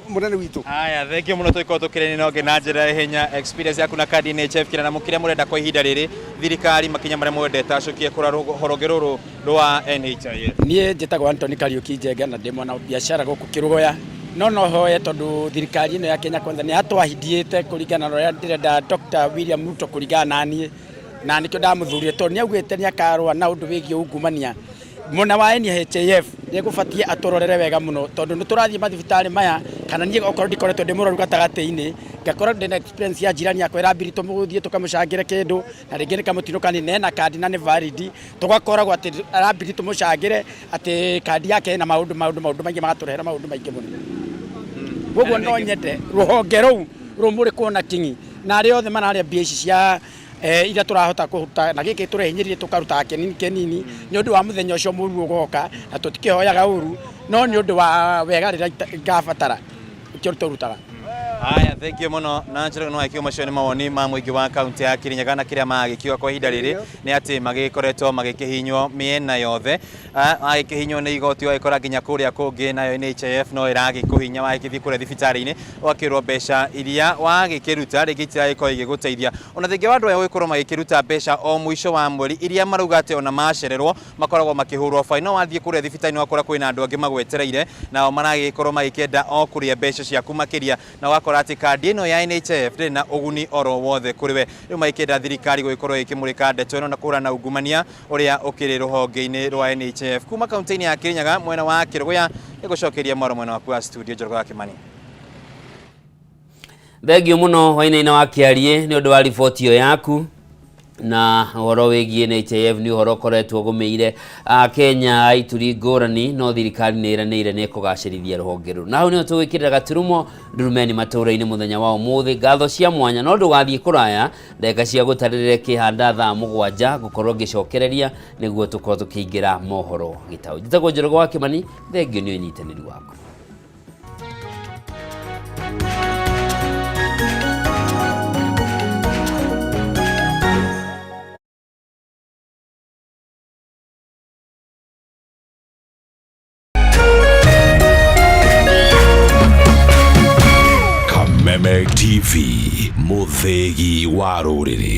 Speaker 23: mũnene witũ.
Speaker 1: Haya, thank you mũno tũgĩkorwo tũkĩrenia na ũngĩ na njĩra ya ihenya experience yaku na kandi NHIF kĩrĩa na mũkĩrĩa mũrenda kwa ihinda rĩrĩ thirikari makinya marĩa mwendete acokie kũra rũhonge rũrũ rwa NHIF.
Speaker 24: Niĩ njĩtagwo Anthony Kariuki Njenga na ndĩ mwana wa biacara gũkũ Kĩrũgũya. No hoe tondũ thirikari ĩno ya Kenya Kwanza nĩ yatwahindiĩte kũringana na ũrĩa ndĩrenda Dr. William Ruto kũringana na niĩ na nĩkĩo ndamũthurire tondũ nĩ augĩte nĩ akarũa na ũndũ wĩgiĩ ungumania. Mwena wa NHIF nĩ egũbatiĩ atũrorere wega mũno tondũ nĩ tũrathiĩ mathibitarĩ maya kana niĩ okorwo ndikoretwo ndĩ mũrwaru gatagatĩ-inĩ ngakorwo ndĩna experience ya jirani yakwa ĩrambiri tũmũthiĩ tũkamũcangĩre kĩndũ na rĩngĩ nĩ kamũtino kanini na ena kandi na nĩ valid tũgakoragwo atĩ arambiri tũmũcangĩre atĩ kandi yake ĩna maũndũ maũndũ maũndũ maingĩ magatũrehera maũndũ maingĩ mũno. Koguo no nyende rũhonge rũu Rũmũrĩ na kingi na arĩa othe mararĩa mbia ici cia iria tũrahota kũruta na gĩkĩ tũrehinyĩrĩrie tũkaruta kenini kenini nĩ ũndũ wa mũthenya ũcio mũru ũgoka na tũtikĩhoyaga ũru no nĩ ũndũ wa wega rĩrĩa ngabatara kĩo tũrutaga.
Speaker 1: Haya, thank you muno na njĩra no akio macio nĩ mawoni ma mũingĩ wa kaunti ya Kirinyaga na kĩrĩa magĩkiuga kwa ihinda rĩrĩ nĩ atĩ magĩkoretwo magĩkĩhinywo mĩena yothe, magĩkĩhinywo nĩ igoti ũgagĩkora nginya kũrĩa kũngĩ nayo NHIF no ĩragĩkũhinya wagĩthiĩ kũrĩa thibitarĩ-inĩ ũgakĩrwo mbeca iria wagĩkĩruta rĩngĩ itiragĩkorwo igĩgũteithia ona thengia wa andũ aya gũgĩkorwo magĩkĩruta mbeca o mũico wa mweri iria marauga atĩ ona macererwo makoragwo makĩhũrwo baini no wathiĩ kũrĩa thibitarĩ-inĩ ũgakora kwĩna andũ angĩ magwetereire nao maragĩkorwo magĩkĩenda o kũrĩa mbeca ciaku makĩria na ũgakora atĩ kandi ĩno ya NHIF ndĩrĩ na ũguni oro wothe kũrĩ we. Rĩu magĩkĩenda thirikari gũgĩkorwo ĩkĩmũrĩka ndeto ĩno na kũhũrana na ungumania ũrĩa ũkĩrĩ rũhonge-inĩ rwa NHIF. Kuma kaunti-inĩ ya Kirinyaga mwena wa Kĩrũgũya nĩgũcokeria mwaro mwena waku wa studio Njoroge wa Kĩmani.
Speaker 2: Thengio muno Wainaina wa Kĩarie nĩ ũndũ wa riboti ĩyo yaku na ũhoro wĩgiĩ NHIF nĩ ũhoro ũkoretwo ũgũmĩire Kenya ituri ngũrani no thirikari nĩ ĩranĩire nĩ ĩkũgacĩrithia rũhonge rũrũ. Na hau nĩho tũgwĩkĩrĩra gaturumo ndurumeni matũũra-inĩ mũthenya wa ũmũthĩ. Ngatho cia mwanya no ndũgathiĩ kũraya ndagĩka cia gũtarĩrĩra kĩhanda thaa 7 ngũkorwo ngĩcokereria nĩguo tũkorwo tũkĩingĩra mohoro gĩtaũ. Njĩtagwo Njoroge wa Kĩmani, thengio nĩ ũnyitanĩri waku.
Speaker 10: Kameme TV, mũthĩgi wa rũrĩrĩ.